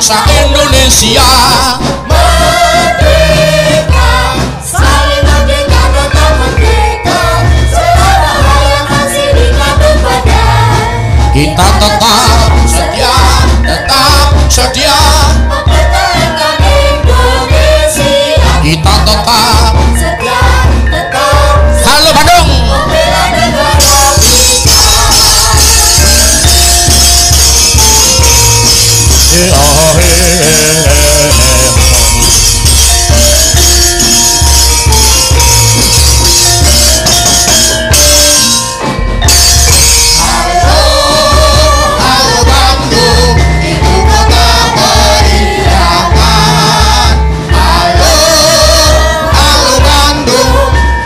bangsa Indonesia. Merdeka, saling merdeka, tetap merdeka. Selama hayat masih dikandung badan, kita tetap setia, tetap setia mempertahankan Indonesia. Kita tetap setia, tetap halo Bandung, membela negara kita. Halo Bandung, ibu kota keindahan. Halo, halo Bandung,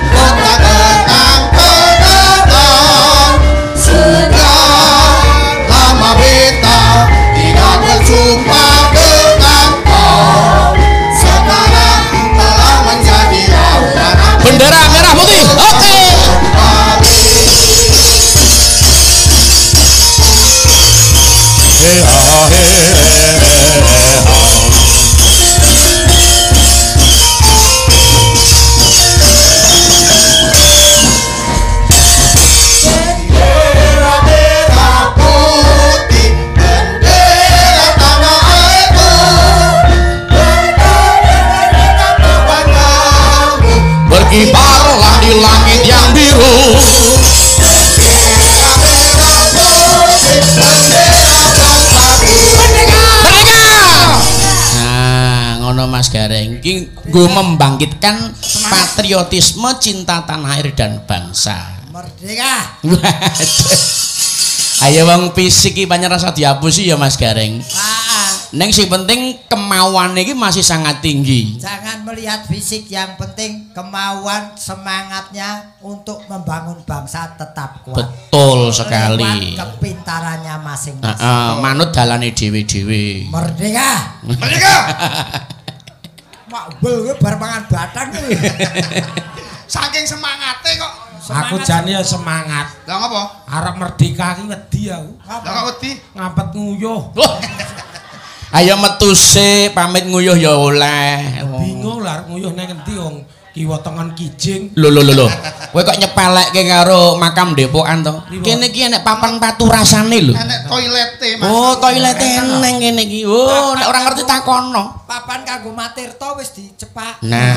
kota kenang kenangan. Sudah lama beta tidak berjumpa dengan kau. Sekarang telah menjadi lautan. Bendera merah putih. Oke. Bendera merah putih, bendera tanah airku. Berkibarlah di langit yang biru. Bendera merah putih, bendera bangsaku. Merdeka! Nah, ngono Mas Gareng iki nggo membangkitkan patriotisme, cinta tanah air dan bangsa. Merdeka. Waduh. Ayo wong fisik iki pancen rasa dihapusi ya Mas Gareng. Neng sing penting kemauan iki masih sangat tinggi. Jangan melihat fisik, yang penting kemauan, semangatnya untuk membangun bangsa tetap kuat. Betul sekali. Lewat kepintarannya masing-masing. Heeh, manut dalane dhewe-dhewe. Merdeka. Merdeka. Mak bel kowe bar mangan batang kuwi. Saking semangate kok. Aku jane ya semangat. Lah ngopo? Arep merdeka ki wedi aku. Lah kok wedi? Ngampet nguyuh. Ayo metu sik pamit nguyuh ya oleh. Bingung lah arep nguyuh nang endi wong kiwa tengen kijing. Lho lho lho. Kowe kok nyepelekke karo makam Depokan to? Kene iki enek papan paturasane lho. Enek toilete Mas. Oh, toilete eneng kene iki. Oh, nek ora ngerti takono. Papan kanggo matirta wis dicepak. Nah,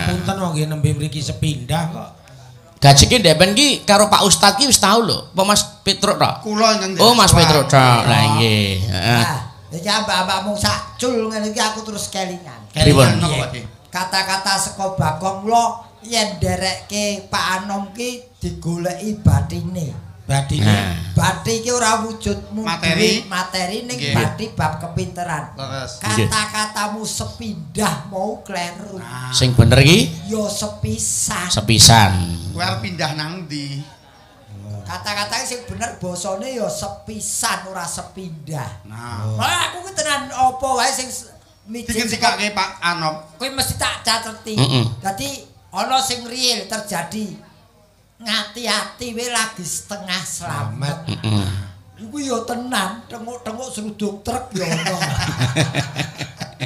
Pangapunten wong nggih nembe mriki sepindah kok. Gajeke ndeben ki karo Pak Ustad ki wis tau lho. Apa Mas Petruk tok? Kula ingkang Oh, Mas Petruk tok. Lah nggih. Heeh. Nah, iki ambak-ambakmu sak cul ngene iki aku terus kelingan. Pripun? Napa, Pak? Kata-kata saka Bagong kula yen nderekke Pak Anom ki digoleki batine. Batine. Nah. Bathi iki ora wujud Materi. materi ning Nggih. bathi bab kepinteran. Leres. Kata-katamu sepindah mau kleru. Sing bener ki Ya sepisan. sepisan. Kowe arep pindah nang ndi? Kata-kata sing bener basane ya sepisan ora sepindah. Nah. Wah, aku ki tenan apa wae sing mijing Dingendikake Pak Anom. kuwi mesti tak cateti. Dadi ana sing real terjadi. Ngati-ati we lagi setengah slamet. Heeh. Iku ya tenan, tenguk-tenguk seruduk truk ya ono.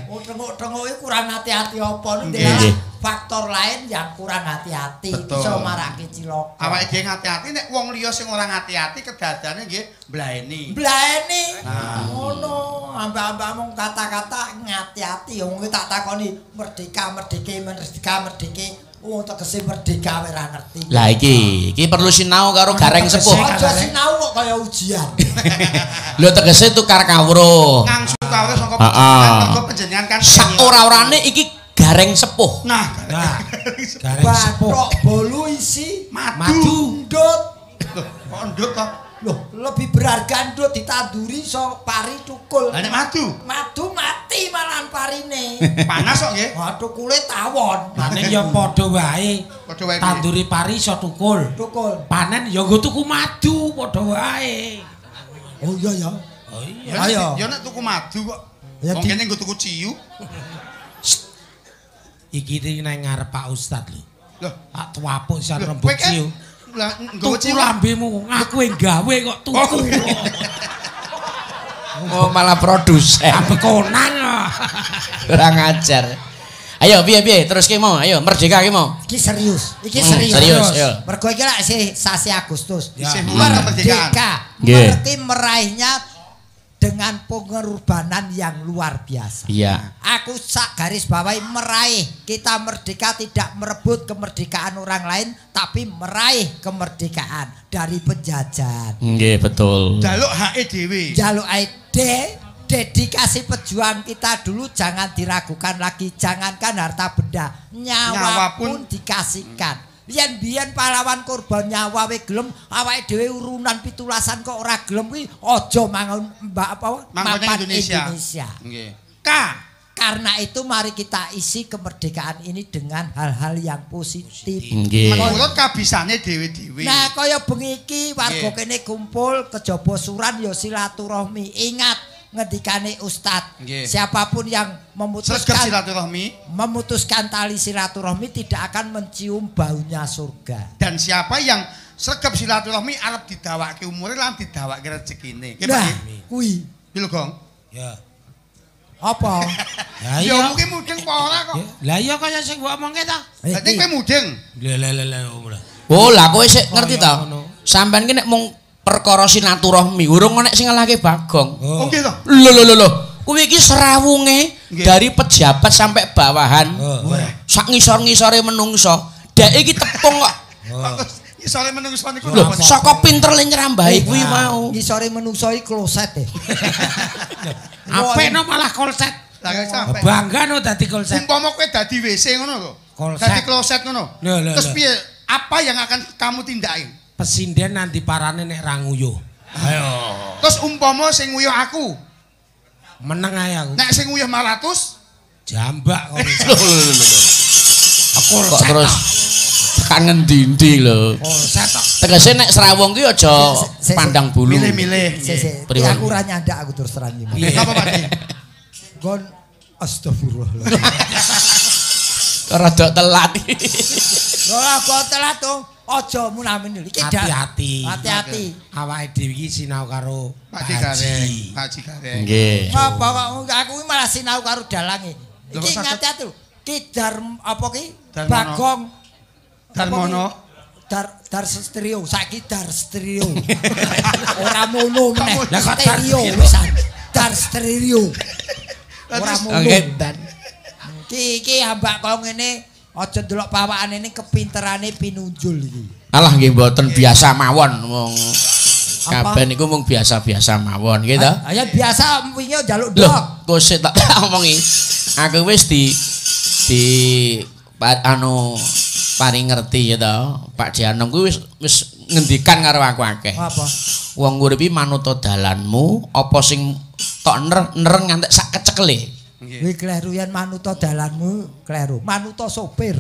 Oh, tenguk-tenguk iku kurang hati-hati apa Nggih. Faktor lain yang kurang hati-hati Betul. iso marake cilaka. Awake dhewe ngati-ati nek wong liya sing ora ngati-ati kedadane nggih mblaeni. Mblaeni. Ngono, ambak-ambak mung kata-kata ngati-ati wong kuwi tak takoni merdeka, merdeka, merdeka, merdeka. Wong tegese merdeka wae ora ngerti. Lah iki, iki perlu sinau karo Gareng Sepuh. Aja sinau kok kaya ujian. Lho tegese tukar kawruh. Ngangsu kawruh saka Heeh. mergo panjenengan kan Sak ora-orane iki Gareng Sepuh. Nah, Nah, Gareng Sepuh. Bathok bolu isi madu. Madu. ndut. Loh, kok ndut to? Loh, lebih berharga ndut ditanduri iso pari tukul. Lah nek madu Madu mati malahan parine. panas kok nggih. Wah, tukule tawon. Lah nek ya padha wae. Padha wae. Tanduri pari iso tukul. Tukul. Panen ya nggo tuku madu padha wae. Oh iya ya. Oh iya. Ayo. Ya nek tuku madu kok. Ya, Wong kene nggo tuku ciu. Iki iki nang ngarep Pak Ustad lho. Loh, Tak tuapuk sisan lho, rembug kowe kan ciu. lah nggawa Tuku ciu. lambemu, ngaku yang gawe kok tuku. Oh. Oh, malah produsen. Bekonan. Kurang ajar. Ayo piye-piye terus ki mau, ayo merdeka ki mau. Iki serius, iki serius. Serius, ayo. Mergo iki lak isih sasi Agustus. Isih bulan kemerdekaan. Merdeka. Berarti meraihnya dengan pengorbanan yang luar biasa. Iya. Aku sak garis bawahi meraih. Kita merdeka tidak merebut kemerdekaan orang lain, tapi meraih kemerdekaan dari penjajahan. Nggih, betul. Jaluk hake dhewe. Jaluk ID, dedikasi pejuang kita dulu jangan diragukan lagi. Jangankan harta benda, nyawa pun dikasihkan. Yen biyen pahlawan korban nyawa we gelem, awake dhewe urunan 17-an kok ora gelem kuwi aja mangun mbak apa mapan Indonesia. Indonesia. Nggih. K. Karena itu mari kita isi kemerdekaan ini dengan hal-hal yang positif. Nggih. Menurut kabisane dhewe-dhewe. Nah, kaya bengi iki warga kene kumpul kejaba suran ya silaturahmi. Ingat ngendikane ustad, siapapun yang memutuskan silaturahmi, memutuskan tali silaturahmi tidak akan mencium baunya surga. Dan siapa yang sregep silaturahmi arep didawake umure lan didawake rezekine. Nah, kuwi. Iki lho, Gong. Ya. Apa? Lah iya iya. Mungkin mudeng apa ora kok. Lah iya kaya sing mbok omongke ta. Dadi kowe mudeng. Lah lah lah. Oh, lah kowe sik ngerti ta? Sampeyan ki nek mung perkara silaturahmi urung nek sing ngalahke Bagong. Oh nggih to. Lho lho lho lho. Kuwi iki serawunge dari pejabat sampai bawahan. Sak ngisor-ngisore menungso. Dek iki tepung kok. Ngisore menungso niku lho, saka pinter le nyrambahi kuwi mau. Ngisore menungso iki kloset e. Apik no malah kloset. Lah bangga no dadi kloset. Umpama kowe dadi WC ngono lho. Dadi kloset ngono. Terus piye? Apa yang akan kamu tindaki? Pesinden nanti parane nek ra nguyuh. Ayo. Terus umpama sing nguyuh aku meneng ae aku. Nek sing nguyuh 500 jambak kok. Lho lho lho. Aku kok terus tekan ngendi-endi lho. Kloset tok. Tegese nek srawung ki aja pandang bulu. Milih-milih. Sik. Aku ora nyandak aku terus terang iki. Napa Pak Di? Gon astagfirullahaladzim. Rada telat. Ora kok telat to. Aja munamin iki. Hati-hati. Hati-hati. Awake dhewe iki sinau karo Pak Gareng. Pak Gareng. Nggih. Apa kok aku iki malah sinau karo dalange. Iki ngati-hati lho. Ki Dar apa ki? Bagong Darmono. Dar stereo, saiki dar stereo. Ora mono meneh. Lah kok stereo wisan. Dar stereo. Ora mono. Iki ambak kok ngene aja ndelok pawakane ini kepinterane pinunjul iki. Alah nggih mboten biasa mawon wong kabeh niku mung biasa-biasa mawon nggih ta. Ya biasa wingi njaluk ndok. Lho, kok sik tak omongi. Aku wis di anu paring ngerti ya ta. Pak Janom kuwi wis ngendikan karo aku akeh. Apa? Wong urip iki manuta dalanmu apa sing tok ner ngantek sak kecekele. Kuwi kleru yen manuta dalanmu kleru. Manuta sopir.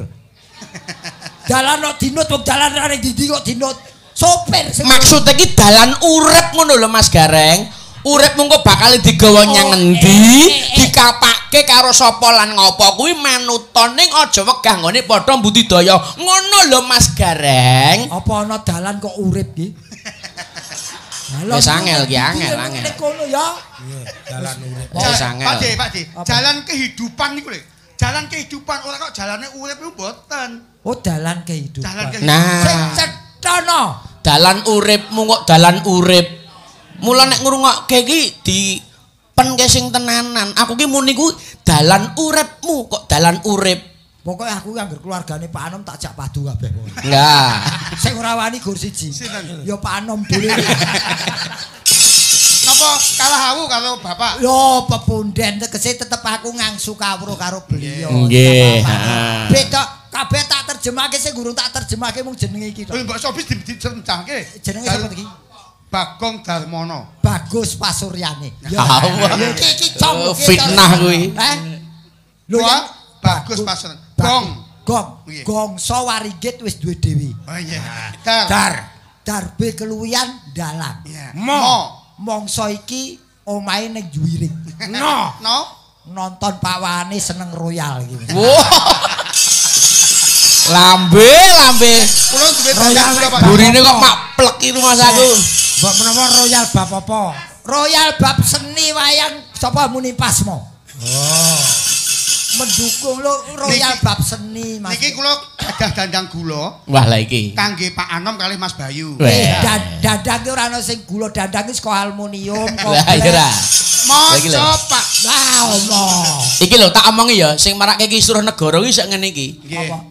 Dalan kok dinut wong dalan ora ning ndi kok dinut. Sopir sing maksude iki dalan urip ngono lho Mas Gareng. Urip mungko bakal digawa nyang ngendi, dikapake karo sapa lan ngopo kuwi manuta ning aja wegah nggone padha mbudidaya. Ngono lho Mas Gareng. Apa ana dalan kok urip iki? Wis angel ki angel angel. Kono ya. Iya, dalan urip. Wis angel. Pak De, jalan kehidupan niku lho. Jalan kehidupan ora kok jalane urip niku mboten. Oh, dalan kehidupan. Jalan kehidupan. Nah, sing cetha. Dalan uripmu kok dalan urip. Mula nek ngrungokke iki dipenke sing tenanan. Aku ki muni ku dalan uripmu kok dalan urip. Pokoke aku anggere keluargane Pak Anom tak jak padu kabeh. Lah, sing ora wani gur siji. Ya Pak Anom dhewe. Napa kalah awu karo bapak? Lho, pepunden tegese tetep aku ngangsu kawruh karo beliau. Nggih. Beda kabeh tak terjemahke sing gurung tak terjemahke mung jenenge iki to. Lho mbok sobi diterjemahke. Jenenge sapa iki? Bagong Darmono. Bagus Pasuryane. Ya iki iki com fitnah kuwi. Heh. Lho Bagus Pasuryane. Gong. Gong. Gongso Waringgit wis duwe dhewe. Oh iya. Dar. Darbe keluwihan dalan. Mo. Mongso iki omahe ning Juwiring. No. No. Nonton pawane seneng royal iki. Lambe, lambe. Kula duwe royal Pak. Burine kok mak plek iki rumah aku. Mbok menawa royal bab apa? Royal bab seni wayang sapa muni Pasmo. Oh. Mendukung lho royal bab seni Mas. Niki kula gadah dandang gula. Wah lah iki. Kangge Pak Anom kalih Mas Bayu. Dandang ki ora ana sing gula, dandang ki saka aluminium kok. Lah iya ra. Maca Pak. Lah omong. Iki lho tak omongi ya, sing marake kisruh negara iki sak ngene iki.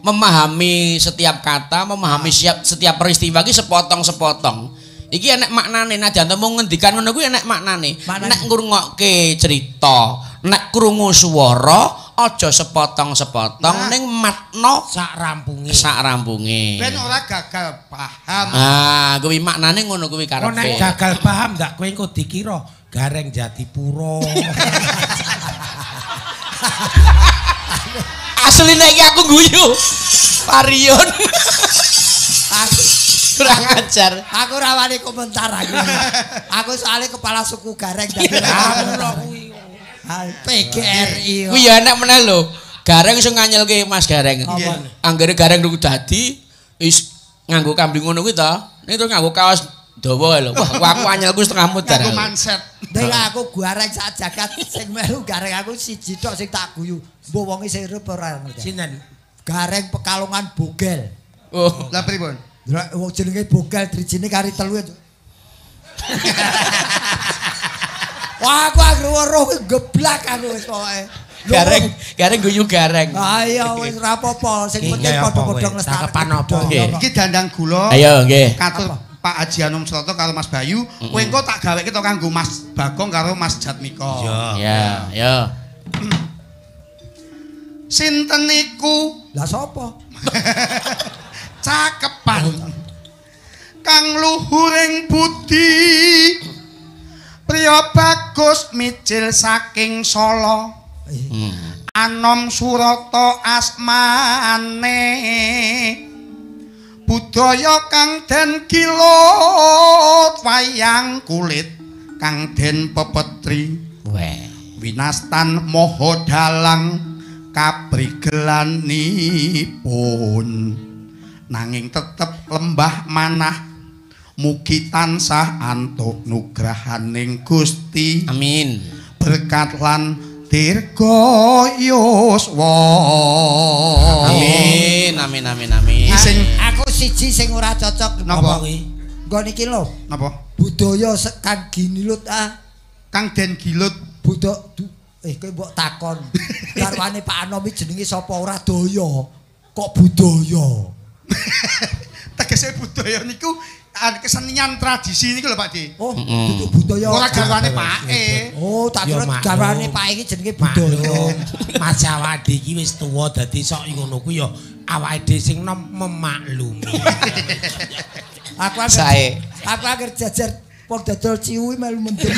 Memahami setiap kata, memahami setiap peristiwa iki sepotong-sepotong. Iki enek maknane, najan mung ngendikan ngono kuwi enek maknane. Nek ngrungokke cerita, nek krungu swara aja sepotong-sepotong ning matna sak rampunge. Sak rampunge. Ben ora gagal paham. Ah, kuwi maknane ngono kuwi karepe. Nek gagal paham ndak kowe engko dikira Gareng Jatipuro. Asline iki aku guyu. Parion. Kurang ajar. Aku ora wani komentar aku. Aku soalnya kepala suku Gareng dadi kuwi. PGRI. Kuwi ya enak meneh lho. Gareng iso nganyelke Mas Gareng. Anggere Gareng nuku dadi wis nganggo kambing ngono kuwi ta. Ning terus nganggo kaos dawa lho. Wah, aku anyelku setengah mudar. Nganggo manset. Nek aku Gareng sak jagat sing melu Gareng aku siji tok sing tak guyu. Mbok wonge sing urip ora ngerti. Sinten? Gareng Pekalongan Bogel. Oh. Lah pripun? Wong jenenge Bogel drijine kari telu. Wah, aku anggere weruh kuwi geblak aku wis pokoke. Gareng, gareng guyu Gareng. Ah iya wis ora apa-apa, sing penting padha-padha nglestarake. Iki dandang gula. Ayo nggih. Katur Pak Haji Anom Suroto karo Mas Bayu, kowe engko tak gaweke to kanggo Mas Bagong karo Mas Jatmiko. Iya, ya. Sinten niku? Lah sapa? Cakepan kang luhuring budi priya bagus mijil saking Solo. Anom Suroto asmane budaya kang den gilut wayang kulit kang den pepetri winastan moho dalang kaprigelanipun nanging tetep lembah manah mugi tansah antuk nugrahaning Gusti. Amin. Berkat lan dirga yuswa. Amin amin amin amin. Sing aku siji sing ora cocok. Napa kuwi? Nggon iki lho. Napa? Budaya kang ginilut ah. Kang den gilut budaya kowe mbok takon. Garwane Pak Anom iki jenenge sapa ora daya. Kok budaya? Tegese budaya niku kesenian tradisi niku lho Pak Di. Oh, dudu budaya. Ora garwane Pake. Oh, tak kira garwane Pak iki jenenge budaya. Mas Awadi iki wis tuwa dadi sok ngono kuwi ya awake dhewe sing nom memaklumi. Aku anggere jajar wong dodol ciwi melu mendem.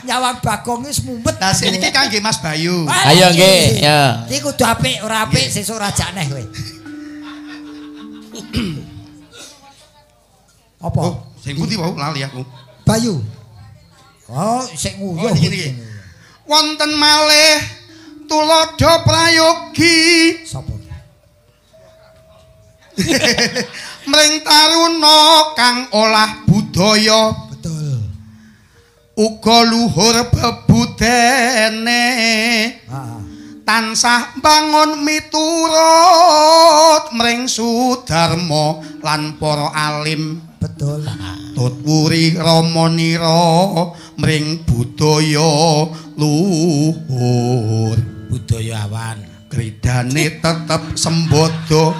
Nyawang Bagong wis mumet. Lah sing iki kangge Mas Bayu. Ayo nggih, ya. Iki kudu apik, ora apik sesuk ora jak neh kowe. Apa? Oh, sing putih wau lali aku. Bayu. Oh, sik nguyuh. Oh, iki. Wonten malih tuladha prayogi. Sapa? Mring taruna kang olah budaya. Betul. Uga luhur bebudene. Heeh. Tansah bangun miturut mring sudarma lan para alim. Betul. Tut wuri rama nira mring budaya luhur. Budaya awan. Kridane tetep sembodo.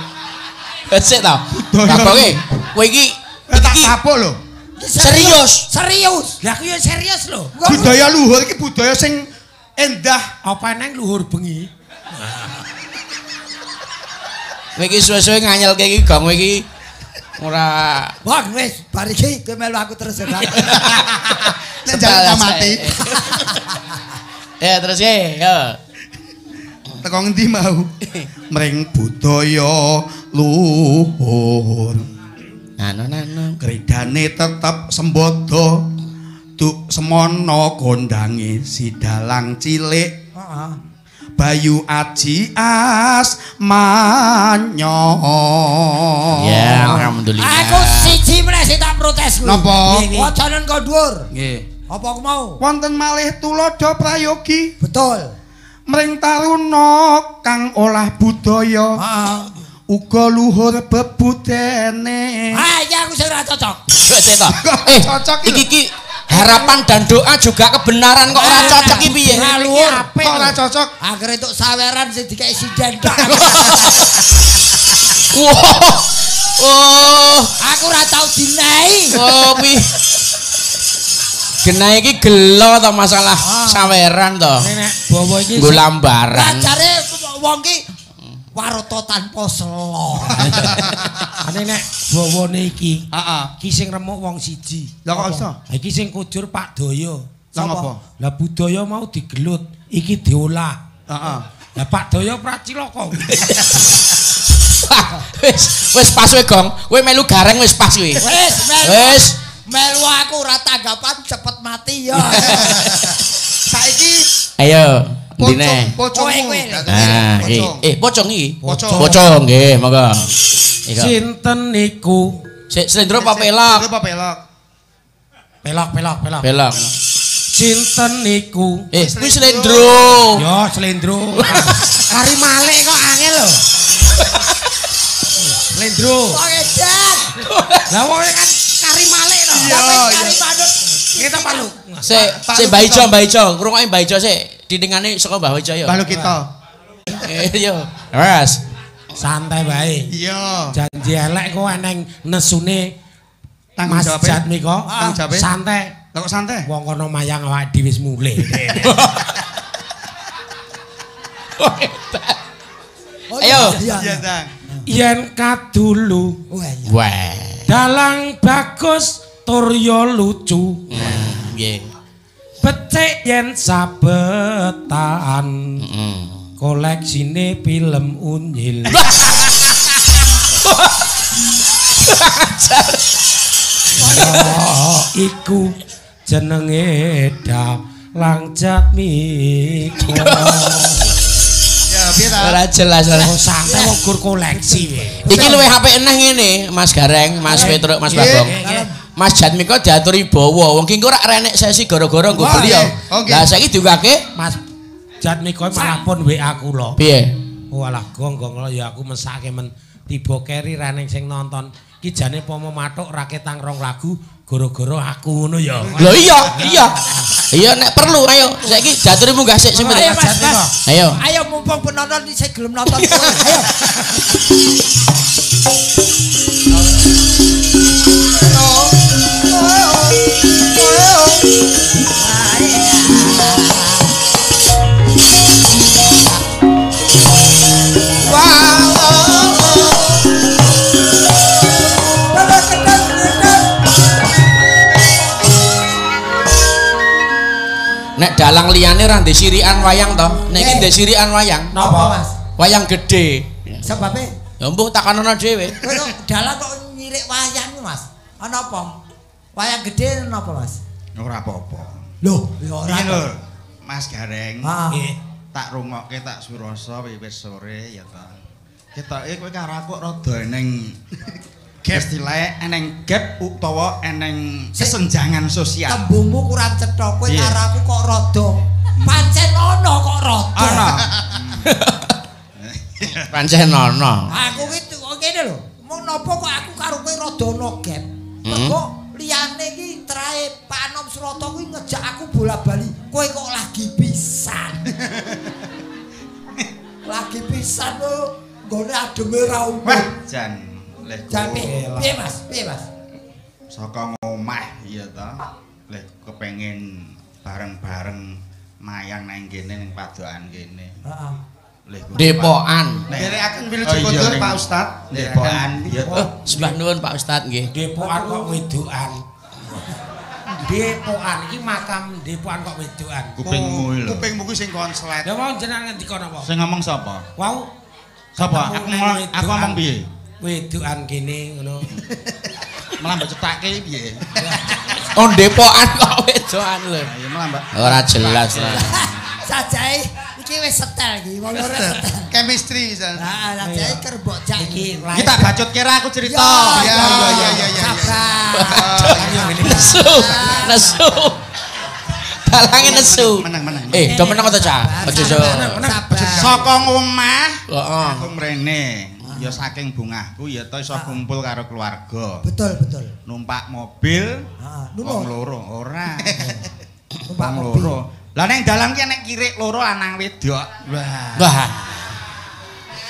Sik ta. Baboke, kowe iki tak tapuk lho. Serius. Serius. Lah aku ya serius lho. Budaya luhur iki budaya sing endah. Apa neng luhur bengi? Kowe iki suwe-suwe nganyelke iki gong kowe iki ora. Wah wis bar iki kowe melu aku terus ya, Bang. Nek jaluk mati. Ya terus ya. Teko ngendi mau? Mring budaya luhur. Nano-nano. Kridane tetep sembodo. Duk semono kondange si dalang cilik. Heeh. Bayu Aji Asmanyo. Ya, alhamdulillah. Aku siji meneh sing tak protes kuwi. Napa? Wacanen ko dhuwur. Nggih. Apa aku mau? Wonten malih tuladha prayogi. Betul. Mring taruna kang olah budaya. Heeh. Uga luhur bebudene. Ah, iya aku sing ora cocok. Cocok iki iki harapan dan doa juga kebenaran kok ora cocok iki piye? Ora luhur, kok ora cocok. Angger entuk saweran sing dikeki sinden tok. Wah. Oh, aku ora tau dinai. Oh, kuwi. Genah iki gelo to masalah saweran to. Nek bawa iki nggo lambaran. Jare wong ki warata tanpa sela. Ane nek bawane iki, heeh. Iki sing remuk wong siji. Lah kok iso? Iki sing kujur Pak Daya. Lah ngopo? Lah budaya mau digelut, iki diolah. Heeh. Lah Pak Daya pracilaka. Wis pas kowe, Gong. Kowe melu Gareng wis pas kowe. Wis melu. Wis melu aku ora tanggapan cepet mati ya. Saiki ayo ndine. Pocong. Ah, pocong iki. Pocong nggih, monggo. Sinten niku? Sik slendro apa pelok? Slendro apa pelok? Pelok, pelok, pelok. Pelok. Sinten niku? Kuwi slendro. Ya, slendro. Kari malik kok angel lho. Slendro. Wong edan. Lah wong kan kari malik to. Iya, kari manut. Kita palu. Sik, sik Mbah Ijo, Mbah Ijo, ngrungokke Mbah Ijo sik. Dindingane saka Mbah Ijo ya. Mbah kita. Iya. Wes. Santai wae. Iya. Janji elek kok eneng nesune Mas Jatmiko. Santai. Lah kok santai? Wong kono mayang awake dhewe wis mulih. Ayo. Iya, Dang. Yen kadulu. Wah. Dalang bagus tur ya lucu. Nggih. Becik yen sabetan. Koleksine film unyil. Oh, iku jenenge Dalang Jatmiko. Ya, piye ta? Ora jelas ora. Oh, santai wong gur koleksi. Iki luwih apik eneh ngene, Mas Gareng, Mas Petruk, Mas Bagong. Mas Jatmiko diaturi bawa. Wong ki engko ora renek sesi gara-gara nggo beliau. Lah saiki diugake Mas Jatmiko malah pun WA kula. Piye? Walah gong gong ya aku mesake men tiba keri reneng sing nonton. Ki jane pomo mathuk raketang rong lagu gara-gara aku ngono ya. Lho iya, iya. Iya nek perlu ayo saiki diaturi munggah sik sing Ayo Mas, Mas. Ayo. Ayo mumpung penonton isih gelem nonton kowe. Ayo. Nek dalang liyane ora ndek sirikan wayang to. Nek iki ndek sirikan wayang. Napa, Mas? Wayang gedhe. Sebabe? Ya mbuh takanono dhewe. Kowe kok dalang kok nyirik wayang Mas? Ana apa? Wayang gedhe napa, Mas? Ora apa-apa. Loh, ya ora. Iki lho, Mas Gareng. Nggih. Tak rungokke tak surasa wiwit sore ya ta. Ketoke kowe karo aku rada eneng istilahe eneng gap utawa eneng kesenjangan sosial. Tembungmu kurang cetha, kowe karo aku kok rada. Pancen ana kok rada. Ana. Pancen ana. Aku ki ngene lho, mung napa kok aku karo kowe rada ana gap. Mergo liyane iki trae Pak Anom Surata kuwi ngejak aku bola-bali. Kowe kok lagi pisan. Lagi pisan lho, nggone ademe ra umum. Wah, jan. Jan piye Mas? Piye Mas? Saka ngomah iya ta. Leh kepengin bareng-bareng mayang nang kene ning padokan kene. Heeh. Leh Depokan. Nderekaken wilujeng kondur Pak Ustad. Depokan. Oh, sembah nuwun Pak Ustad nggih. Depokan kok wedokan. Depokan iki makam Depokan kok wedokan. Kupingmu lho. Kupingmu kuwi sing konslet. Lah wong jenengan ngendika napa? Sing ngomong sapa? Wau. Sapa? Aku ngomong piye? Wedokan kene ngono. Malah mbok cethake piye? Oh, Depokan kok wedokan lho. Ya malah mbok. Ora jelas lah. Sajae iki wis setel iki, wong ora setel. Chemistry pisan. Heeh, sajae ker mbok jak iki. Iki tak bacut kira aku cerita. Iya iya iya iya. Sabar. Nesu, nesu. Dalange nesu. Meneng, meneng. Eh, do meneng ta, Cak? Aja aja. Saka ngomah Heeh. aku mrene. Ya saking bungahku ya to iso kumpul karo keluarga. Betul, betul. Numpak mobil Heeh, wong numpak. loro ora. Numpak Wong mobil. loro. Lah ning dalan ki enek kirik loro lanang wedok. Wah. Wah.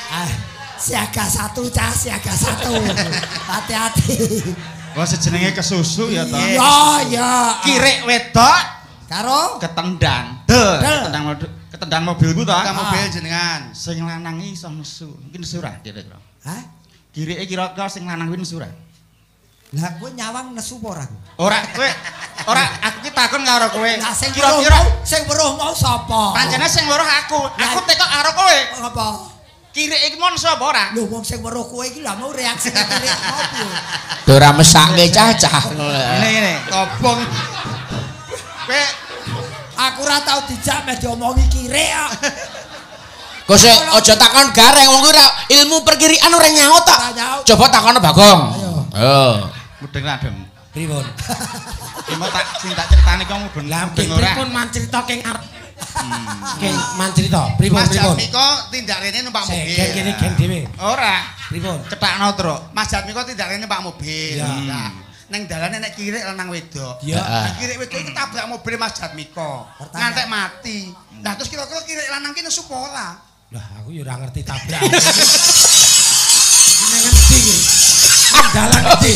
Ah, siaga satu, Cah, siaga satu. Hati-hati. Wah sejenenge kesusu ya to. Ya, ya. Kirik wedok Karo ketendang. Del, Del. ketendang ketendang mobilku to. Kita mobil jenengan. Sing lanang iki iso nesu. Iki nesu ra kira-kira. Hah? Kirike kira-kira sing lanang kuwi nesu ra? Lah kowe nyawang nesu apa ora? Ora kowe ora aku ki takon karo kowe. Lah sing weruh Kira-kira mau, sing weruh mau sapa? pancene sing weruh aku. Aku tekok karo kowe. Apa? Kirik iki mau nesu apa ora? Lho wong sing weruh kowe iki lah mau reaksine kirik mau piye? Do ora mesake cah-cah. Ngene ngene. Tobong. Kowe Aku ora tau dijak meh diomongi kirik kok. Kok sik aja takon Gareng wong kuwi ora ilmu perkirian ora nyaut ta. Ora nyaut. Coba takon Bagong. Ayo. Ayo. mudeng ra, Deng? Pripun? Ki mau tak sing tak critani kok mudeng Lah mudeng ora. pripun man crita keng arep. Keng man crita, pripun Mas pripun? Jatmiko tindak rene numpak Sik, mobil. gen kene gen dhewe. Ora. Pripun? Cetakno, Truk. Mas Jatmiko tindak rene numpak mobil. Ya. Lah, neng dalane nek kirik lanang wedok. Ya. Heeh. Nah, kirik wedok iki tabrak mobil Mas Jatmiko. Pertanyaan. Ngantek mati. Lah terus kira-kira kirik lanang ki nesu apa ora? Lah aku ya ora ngerti tabrak. Ini ngerti iki. Dalan ngerti.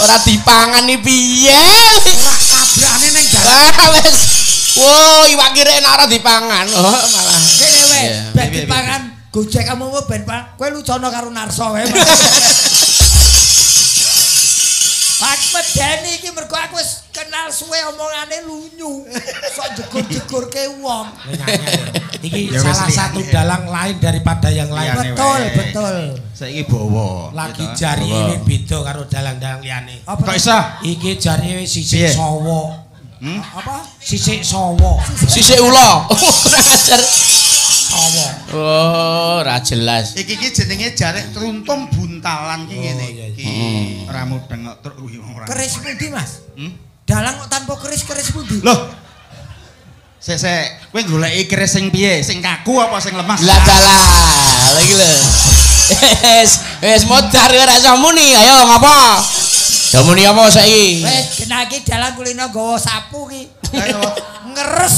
Ora dipangan iki piye? Ora tabrakane ning dalan. Wah wis. Wo, iwak kirik nek ora dipangan. Oh, malah. Kene weh, Iya. ben dipangan Gojek kamu mau ben kowe lucono karo Narso wae. Aku medeni iki mergo aku wis kenal suwe omongane lunyu. Sok jegur-jegurke wong. Iki Ya wis, salah liyane. satu dalang lain daripada yang lain. Liyane Betul, wae. betul. Saiki bawa. Lagi gitu. jari Bawa. ini beda karo dalang-dalang liyane. Apa? Kok iso? Iki jari sisik Piye? sawa. Hmm? Apa? Sisik sawa. Sisik ula. Ora ajar. Sawa. Oh, ora jelas. Iki ki jenenge jarik truntum buntalan ki Oh, ngene iya, iki. Ora mudeng kok truk kuwi wong ora. Keris pundi, Mas? Hmm? Dalang kok tanpa keris-keris pundi? Loh. Sik sik, kowe goleki keris sing piye? Sing kaku apa sing lemas? Lah dalah, lagi lho. Wis, wis modar ora iso muni. Ayo ngopo? Do muni apa saiki? Wis kena iki dalang kulino nggawa sapu ki. Ayo. Ngeres.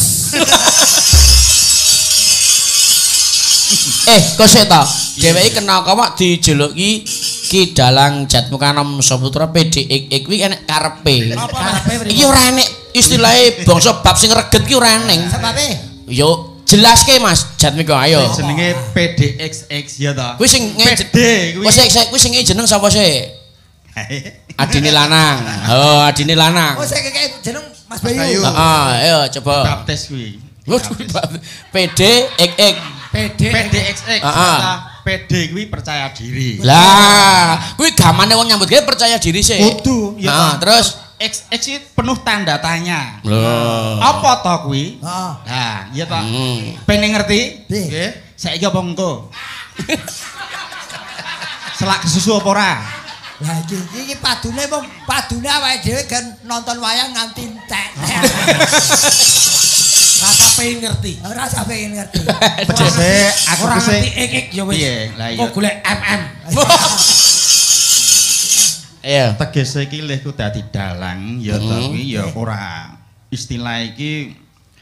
Eh, kok sik ta? Dheweke kena kok dijuluki Ki Dalang Jatmukanom Saputra PDXX kuwi enek karepe. Karepe pripun? Iki ora enek istilahe bangsa bab sing reget ki ora eneng. Sebabe Yo jelaske Mas Jatmiko ayo. Jenenge PDXX ya ta. Kuwi sing PD kuwi. Kok sik sik kuwi sing jeneng sapa sik? Adine lanang. Oh, adine lanang. Oh, sing kekek jeneng Mas Bayu. Bayu. Heeh, ayo coba. Baptis kuwi. PDXX. PD PDXX. Ah, ah. PD kuwi percaya diri. Lah, kuwi gamane wong nyambut gawe percaya diri sik. Kudu ya Heeh, ta. terus XX iki penuh tanda tanya. Lho. Apa to kuwi? Heeh. Nah, iya ta. Hmm. Pengen ngerti? Piye? Nggih. Saiki apa engko? Selak kesusu apa ora? Lah iki iki padune wong padune awake dhewe gen nonton wayang nganti entek. Rasa pengen ngerti. Ora sampe ngerti. Sik, aku Ora ki sik. ngerti ik ya wis. Piye? Lah iya. Kok golek MM. Iya. Tegese iki lehku dadi dalang ya ta Hmm. kuwi ya ora istilah iki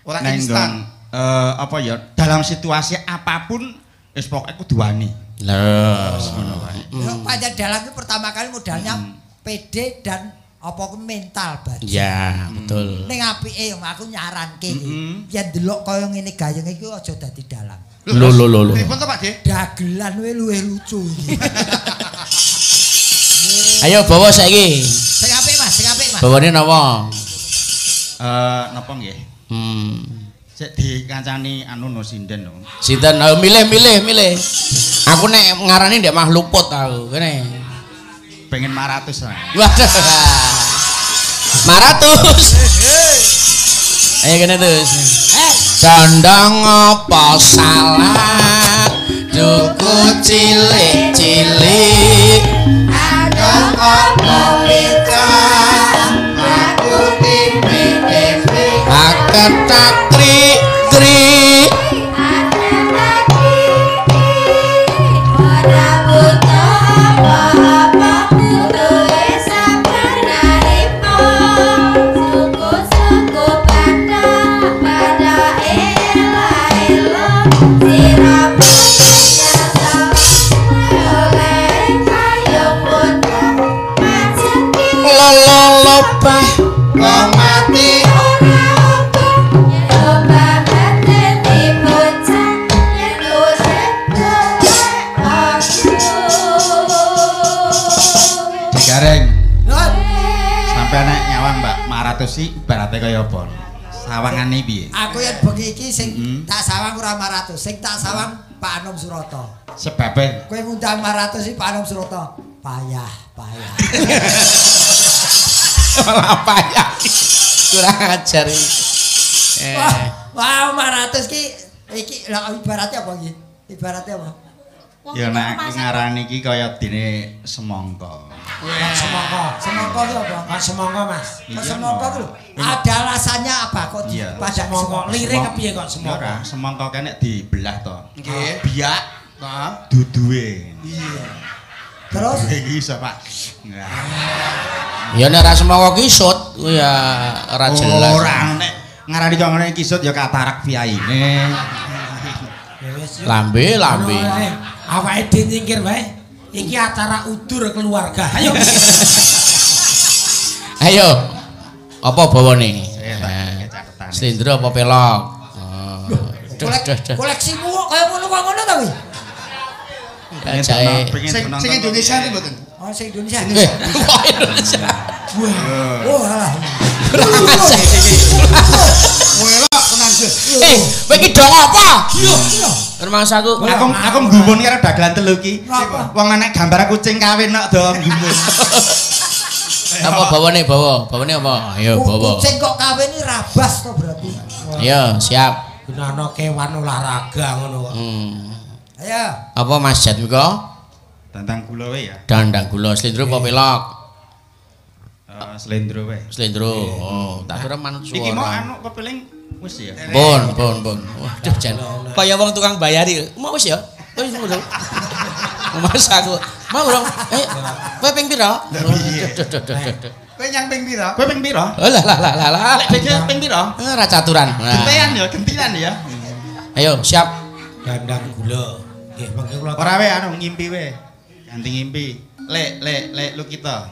Ora neng instan. nggon, apa ya dalam situasi apapun wis pokoke kudu wani. Lah. Ngono wae. Yo pancen dalang ki pertama kali modalnya PD dan apa ku mental baji. Ya, betul. Ning apike yo aku nyaranke iki. Mm-mm. Yen delok kaya ngene gayeng iki aja dadi dalang. Lho lho lho lho. Pripun to Pak De? Dagelan wae luwih lucu iki. Ayo bawa saiki. Sing apik Mas, sing apik Mas. Bawane napa? Napa nggih? Hmm. Sik dikancani anu no sinden no. Sinten? Ayo milih milih milih. Aku nek ngarani ndek mah luput aku kene. Pengen 500 lah. Waduh. Maratus. Ayo kene terus. Eh, Dandang apa salah duku cilik-cilik Andong apa pita aku tipi-tipi akeh Katak kri kri. Ora butuh apa-apa, butuhe sabar narima. Suku-suku pada ela-ela. Siramu nyasar oleh payung butuh majeki. Lololobah Kok mati Ora obah yen obah dadi bocah yen urip tuwek aku. Digareng. Nun. Sampai nek nyawang Mbak Maratus iki ibarate kaya apa? Sawangane piye? Aku yen bengi iki sing tak sawang ora 500, sing tak sawang Pak Anom Surata. Sebabe Kowe ngundang 500 iki Pak Anom Surata. Payah, payah. Malah payah. Kurang ajar iki. Wah, wah 500 ki iki lah ibaratnya apa iki? Ibaratnya apa? Wong ya nek kok masak ngarani iki kaya dene semangka. Kok semangka. Semangka ki apa? Kok semangka, Mas? Kok semangka ki lho. Ada alasannya apa kok Iya. dipajak Semangka lirik kepiye kok Ya semangka? ora, semangka kene dibelah to. Nggih. Biak Heeh. duduhe. Iya. Terus Duduhe iki iso, Pak. Nah. Ya nek ora semangka kisut kuwi ya ora jelas. Ora nek ngarani kok ngene kisut ya katarak viaine. Ya wis. yuk. Lambe lambe. Ono wae. Awake dhewe nyingkir wae. Iki acara udur keluarga. Ayo. Ayo. Apa bawane? Saya tak pakai catatan. Slendro apa pelok? Oh. Duh, duh, duh. koleksimu kok kaya ngono kok ngono ta kuwi? Ya, jae. Sing sing Indonesia iki mboten. Oh, sing Indonesia. Eh, kok Indonesia. Oh, alah. Kurang ajar. Welok tenan Gus. Eh, kowe iki dong apa? Iya. Rumangsaku. Aku nggumun karo dagelan telu iki. Apa? Wong enek gambar kucing kawin kok do nggumun. Apa bawane bawa? Bawane apa? Ayo bawa. Kucing kok kawin ini rabas to berarti. Ayo, siap. Gunana kewan olahraga ngono kok. Ayo. Apa Mas Jatmiko? Tentang gula wae ya. Dandang gula slendro apa pelok? Slendro wae. Slendro. Oh, tak kira manut Iki mau suara. anu kepiling wis ya. Pun, pun, pun. Waduh, jan. Kaya wong tukang bayari. Mau wis ya? Wis ngono. Mas aku. Mau dong. Eh, kowe ping pira? Duh, duh, duh, duh, duh. Kowe nyang ping pira? Kowe ping pira? Oh, lah lah lah lah lah. Lek beda ping pira? Eh, Ora caturan. Nah. Gentian ya, gentian ya. Ayo, siap. Dandang gula. Nggih, mangke kula Ora wae anu ngimpi wae. Ganti ngimpi. Lek lek lek lu kita.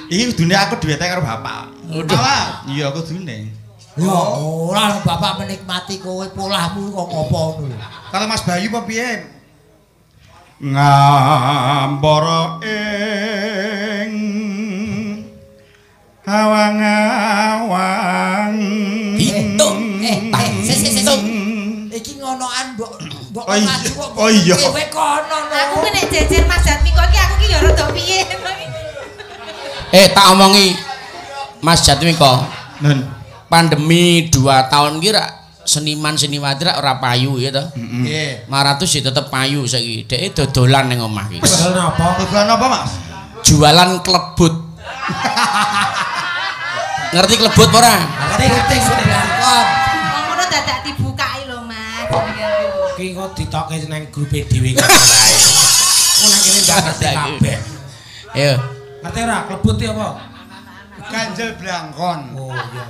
Iki kudune aku duwete karo bapak. Udah. Bapak. Iya kudune. Ya ora lho, bapak menikmati kowe polahmu kok ngopo ngono lho. Kalau Mas Bayu apa piye? Ngambara ing awang-awang. Hitung. Eh, eh, sik sik sik. Iki ngonoan mbok mbok Oh iya. maju kok. Oh iya. Kowe kono no. Aku ki nek jejer Mas Jatmiko ki aku ki ya rada piye. Eh, tak omongi Mas Jatmiko. Nun. Pandemi 2 tahun ki rak seniman seniwati rak ora payu ya toh. Nggih. 500 ya tetep payu saiki. Dheke dodolan ning omah iki. Dodol napa? Dodolan apa, Mas? Jualan klebut. Ngerti klebut apa ora? Ngerti Kucing seblangkon. Wong ngono dadak dibukaki lho Mas. Ki kok ditokke nang grupe dhewe kok wae. Kok nang kene ndak ngerti kabeh. Ayo. Ngerti ora klebut ki apa? Ganjel blangkon. Oh iya.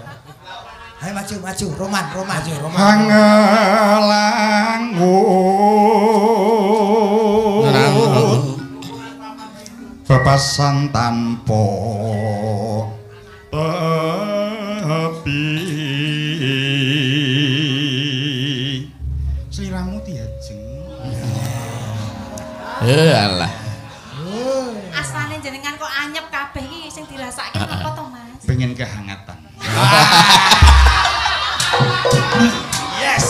Ayo maju maju Roman Roman. Maju Roman. Hangelangut bebasan tanpa tepi. Sliramu diajeng. Eh alah. Asmane jenengan kok anyep kabeh iki sing dirasake apa to Mas? Pengen kehangatan. Yes.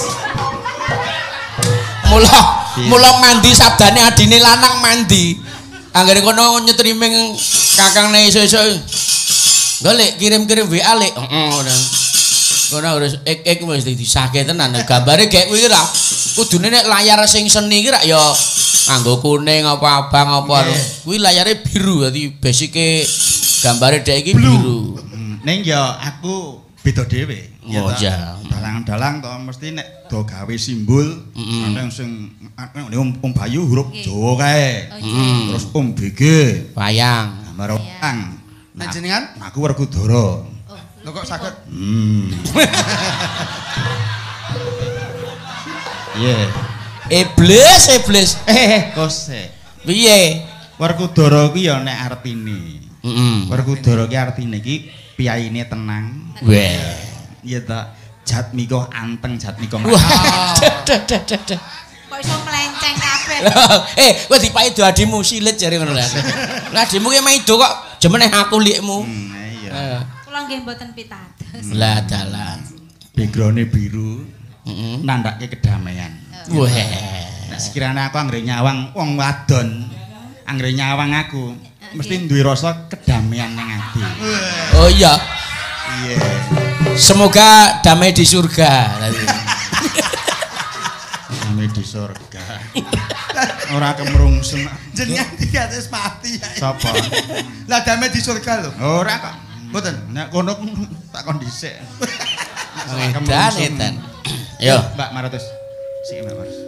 Mula mula mandi sabdane adine lanang mandi. Anggere kono nyetriming kakangne esuk-esuk. Golek kirim-kirim WA lek. Heeh ngono. Kono harus ek-ek mesti disahke tenan. Gambare gek kuwi ra. Kudune nek layar sing seni iki rak ya nganggo kuning apa abang apa anu. Kuwi layare biru dadi basike gambare dhek iki biru. Ning ya aku beda dhewe. Oh iya. Dalang-dalang to mesti nek do gawe simbol ana sing Om Bayu huruf Jawa kae. Terus Om BG wayang. Gambar wayang. Nek jenengan aku Werkudara. Lho kok saged? Iya. Iblis, iblis. Kose. Piye? Werkudara kuwi ya nek artine. Werkudara ki artine iki piyaine tenang. Weh. Iya ta. Jatmika anteng jatmika. Wah. Kok iso melenceng kabeh. Eh, kowe dipaido adimu silit jare ngono lho. Lah adimu ki maido kok jemeneh aku likmu. Iya. Kula nggih mboten pitados. Lah dalan. Background-e biru. Nandhake kedamaian. Weh. Nek sekirane aku anggere nyawang wong wadon, anggere nyawang aku mesti duwe rasa kedamaian nang ati. Oh iya. Iya. Semoga damai di surga. Damai di surga. Ora kemrungsung. Jenengan iki wis mati. Sapa? Lah damai di surga lho. Ora kok. Mboten. Nek kono tak kon dhisik. Edan edan. Yo, Mbak Maratus. Sik Mbak Maratus.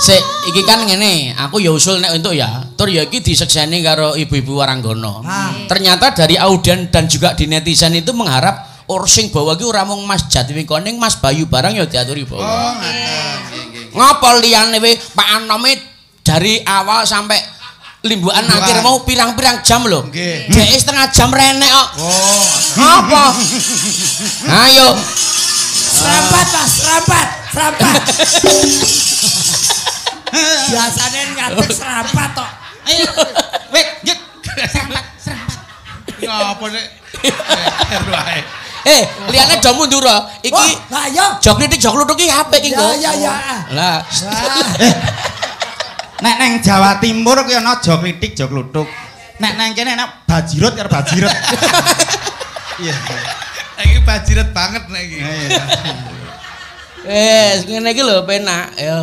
Sik, iki kan ngene, aku ya usul nek entuk ya. Tur ya iki disekseni karo ibu-ibu Waranggana. Ternyata dari audien dan juga di netizen itu mengharap or sing bawa iki ora mung Mas Jatmika ning Mas Bayu barang ya diaturi bawa. Oh, ngaten. Ngapa liyane we Pak Anome dari awal sampai limbukan akhir mau pirang-pirang jam lho. Nggih. Dhek setengah jam renek kok. Oh, ngapa? Ayo. Serampat, Mas, serampat, serampat. Biasane ngadeg serampat tok. Ayo. Wek, nyet. Serampat, serampat. Ngapa sik? Wae. Eh, liyane do mundur. Iki lah iya. Jok klitik jok kluthuk iki apik iki nggo. Ya ya ya. Lah. Nek nang Jawa Timur kuwi ana jok klitik jok kluthuk. Nek nang kene ana bajirut karo bajiret. Iya. Iki bajiret banget nek iki. Wes ngene iki lho penak. Yo.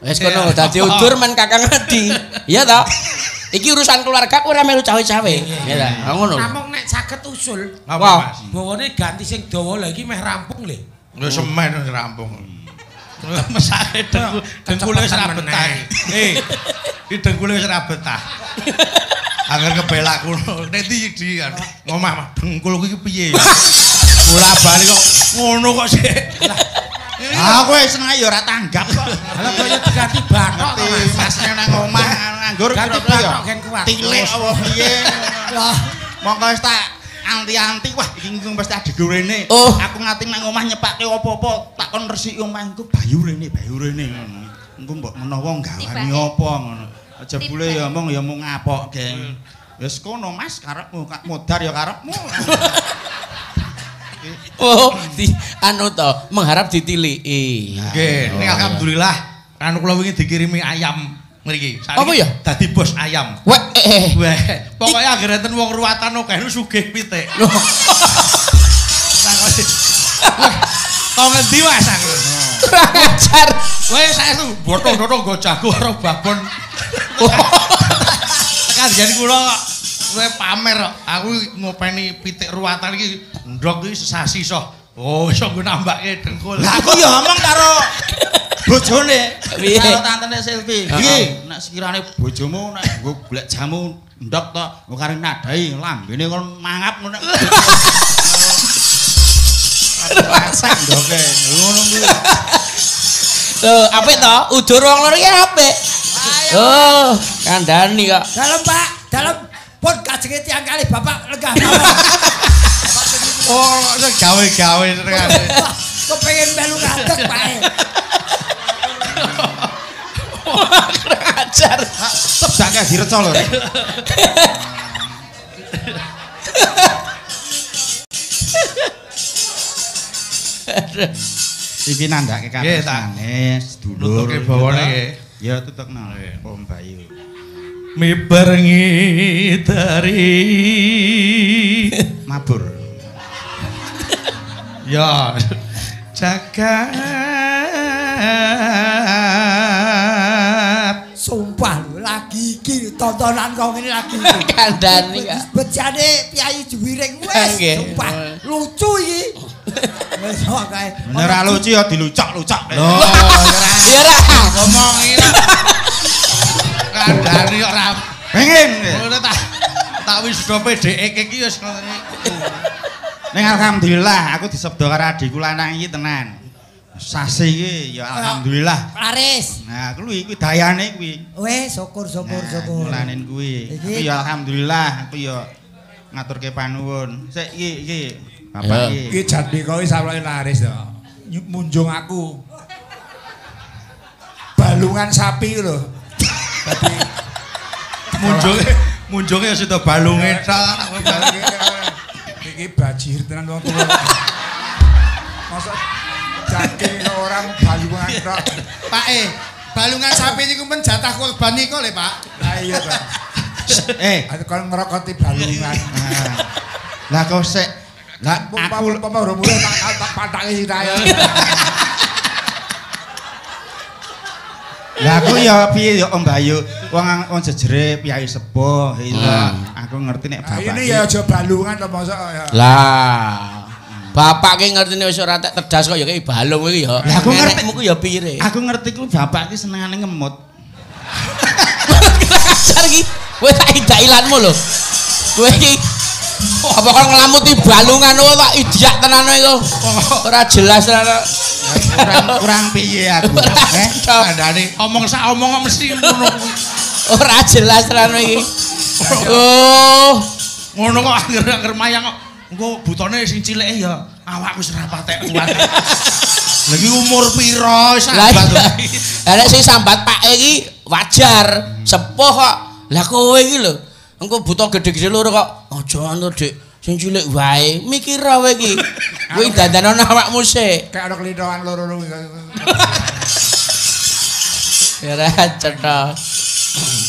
Wes kono dadi udur men Kakang Adi. Iya ta? Iki urusan keluarga aku ora melu cawe-cawe. Iya ta? Ngono. Namung nek saged usul, Apa? Bawane ganti sing dawa lha iki meh rampung lho. Lho semen wis rampung. Mesake dengkule wis ra betah. Eh, iki dengkule wis ra betah. Angger kebelak kuno. Nek ndi di ngomah dengkul kuwi piye? Bola bali kok ngono kok sik. Ah kowe seneng ya ora tanggap kok. Lah kok ya diganti bathok to Mas. Masne nang omah nganggur ganti bathok gen kuat. Tilik apa piye. Lah mongko wis tak anti-anti wah iki engko mesti adhiku rene. Aku ngati nang omah nyepake apa-apa tak kon resiki omah engko Bayu rene, Bayu rene ngono. Engko mbok menawa gawani apa ngono. Jebule ya mung ya mung ngapokke. Wis kono Mas karepmu modar ya karepmu. Oh, di anu to, mengharap ditiliki. Nggih, ning alhamdulillah anu kula wingi dikirimi ayam mriki. Apa ya? Dadi bos ayam. Weh, weh. Pokoke anggere enten wong ruwatan akeh sugih pitik. Lho. Wah, to ngendi Mas aku? Kurang ajar. Weh, saestu bothong-bothong nggo jago karo babon. Tekan yen kula kok kowe pamer kok. Aku ngopeni pitik ruwatan iki ndok iki sesasi iso. Oh, iso nggo nambake dengkul. Lah aku ya ngomong karo bojone, karo tantene Silvi. Iki nek sekirane bojomu nek nggo golek jamu ndok to, nggo karo nadai lambene kon mangap ngono. Rasak ndoke ngono kuwi. Lho, apik to? Udur wong loro iki apik. Oh, kandhani kok. Dalem, Pak, dalem. Pun kajenge tiyang kalih bapak lenggah mawon. Oh, sing gawe-gawe senengane. Kepengin melu ngadeg, Pak. Kurang ajar. Tebake direca lho. Iki nandhake kabeh sedulur. Nutuke bawane nggih. Ya tutukno Om Bayu. Miber ngidari mabur. Ya jagat. Sumpah lho lagi iki tontonan kok ngene lagi iki. Kandhani kok. Bejane Piyayi Juwiring wis sumpah lucu iki. Wis kok kae. Ora lucu ya dilucok-lucok. Lho, ya ora. Ngomong iki. Kandhani kok ora pengen. Ngono tak wisuda PDE iki wis ngono iku. Ning alhamdulillah aku disebda karo adikku lanang iki tenan. Sasi iki ya alhamdulillah. Laris. Nah, kuwi kuwi dayane kuwi. Wis syukur syukur syukur. Mulanen kuwi. Aku ya alhamdulillah aku ya ngaturke panuwun. Sik iki iki bapak iki. Iki Jatmiko wis sampe laris to. Munjung aku. Balungan sapi lho. Dadi munjunge ya sida balunge tok. Iki bajir tenan wong tuwa. Mosok daging orang balungan tok. Pak balungan sapi niku men jatah kurban niku lho, Pak. Lah iya to. Aku kon ngrokoti balungan. Lah kok sik lah aku umpama mulih tak patake sirahe. Lah aku ya piye ya Om Bayu, wong jejere piyai sepuh iya. Aku ngerti nek bapak. Ini ya aja balungan to mosok ya. Lah. Bapak ki ngertine wis ora tek tedas kok ya kaya balung iki ya. Lah aku ngerti ku ya pire. Aku ngerti ku bapak ki senengane ngemut. Ajar iki. Kowe tak idak-ilanmu lho. Kowe iki apa kon nglamuti balungan kok tak idiak tenan iku. Ora jelas tenan. Kurang piye aku. Kandhane omong sak omong mesti ngono kuwi. Ora jelas tenan iki. Oh, ngono kok angger-angger mayang kok. Engko butone sing cilike ya awakku wis ora patek kuat. Lha iki umur pira sambat. Lah nek sing sambat pake iki wajar, sepuh kok. Lah kowe iki lho, engko buta gedhe-gedhe loro kok aja anu Dik, sing cilik wae. Mikir kowe iki. Kuwi dandanono awakmu sik. Kayak ana klinthongan loro-loro. Ya ora cetha.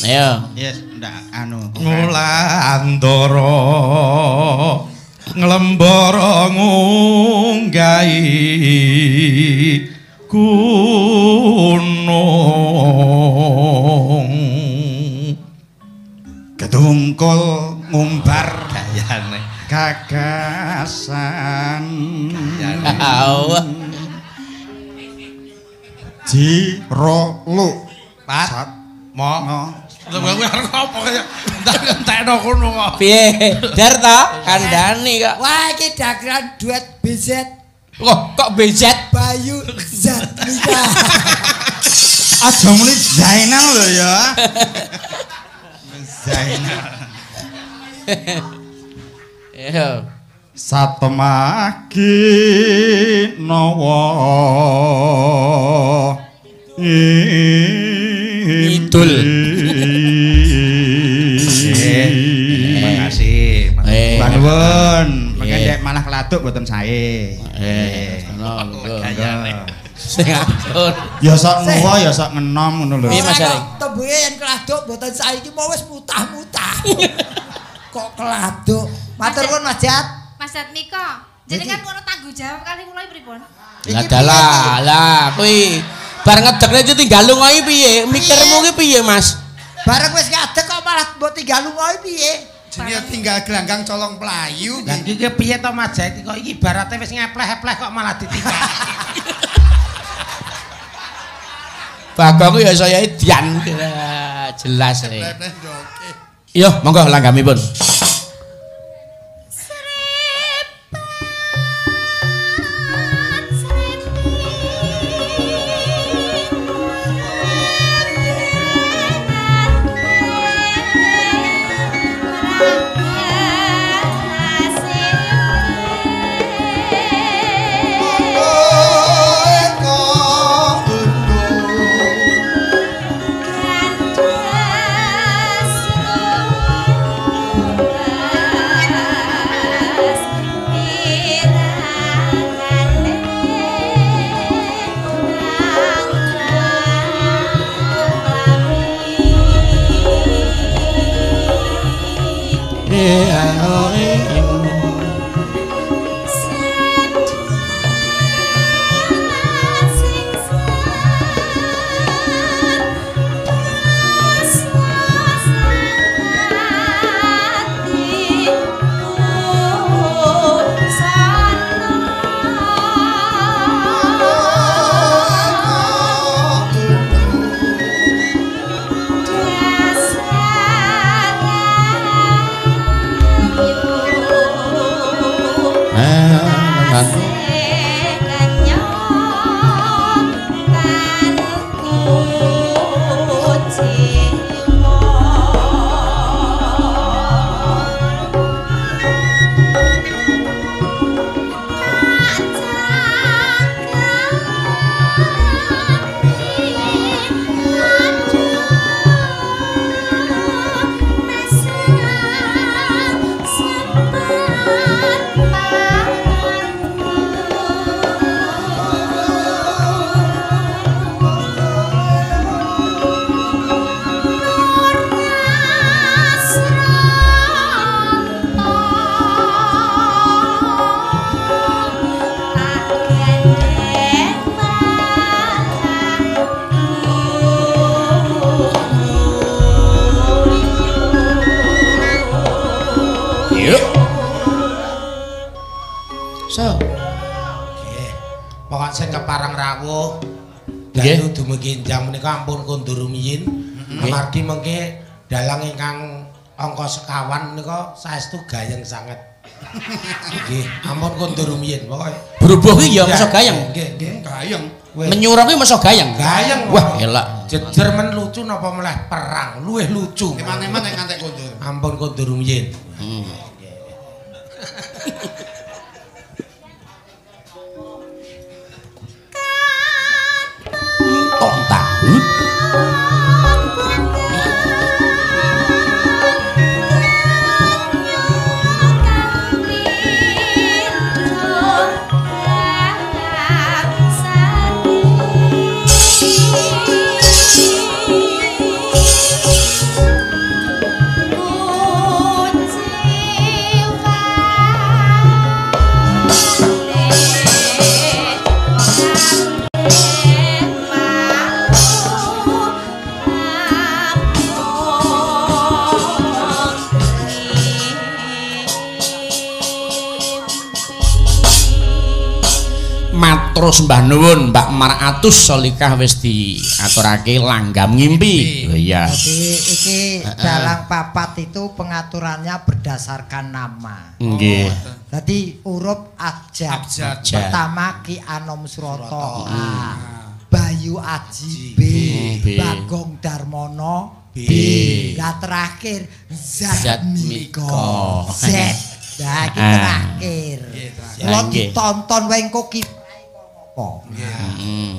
Ayo. Yes, ndak anu. Ngulandara nglembara ngunggahi gunung ketungkul ngumbar gayane gagasan Allah ji ro lu pat mo lha kowe arep apa kaya entek-entekno kono kok. Piye? Dar ta? Kandhani kok. Wah, iki dagelan duet BZ. Kok kok BZ? Bayu Zatmika. Aja muni Zainal lho ya. Zainal. Iya. Satemagi nawa ngidul. Terima kasih. Panuwun, mengke malah keladuk mboten sae. Sing atur. Ya sok nuwa ya sok ngenom ngono lho. Piye Mas Gareng? Tembunge yen keladuk mboten sae iki mau wis mutah-mutah. Kok keladuk. Matur nuwun Mas Jat. Mas Jatmiko, jenengan kono tanggung jawab kali kula pripun? Lah dalah, lah kuwi bar ngedekne tinggal lunga iki piye? Mikirmu ki piye, Mas? Bareng wis ngadeg kok malah mbok tinggal lunga iki piye? Jenenge tinggal gelanggang colong pelayu. Lah iki piye to Mas Jat? Kok iki ibarate wis ngepleh-epleh kok malah ditinggal. Bagong ya saya edian. Jelas e. Iya, monggo langgamipun. Dalu dumugi enjang menika ampun kondur rumiyin. Amargi mengke dalang ingkang angka sekawan menika saestu gayeng sanget. Nggih, ampun kondur rumiyin pokoke. Brubuh ki ya masa gayeng. Nggih, nggih, gayeng. Menyura ki masa gayeng. Gayeng. Wah, elak. Jejer men lucu napa meleh perang, luwih lucu. Eman-eman nek ngantek kondur. Ampun kondur rumiyin. Terus mbah nuwun Mbak Maratus Solikah wis diaturake langgam ngimpi. Oh iya. Jadi iki dalang papat itu pengaturannya berdasarkan nama. Nggih. Dadi huruf abjad. Pertama Ki Anom Suroto A, Bayu Aji B, Bagong Darmono B. Lah terakhir Zatmiko Z. Lah iki terakhir. Kula ditonton wae engko ki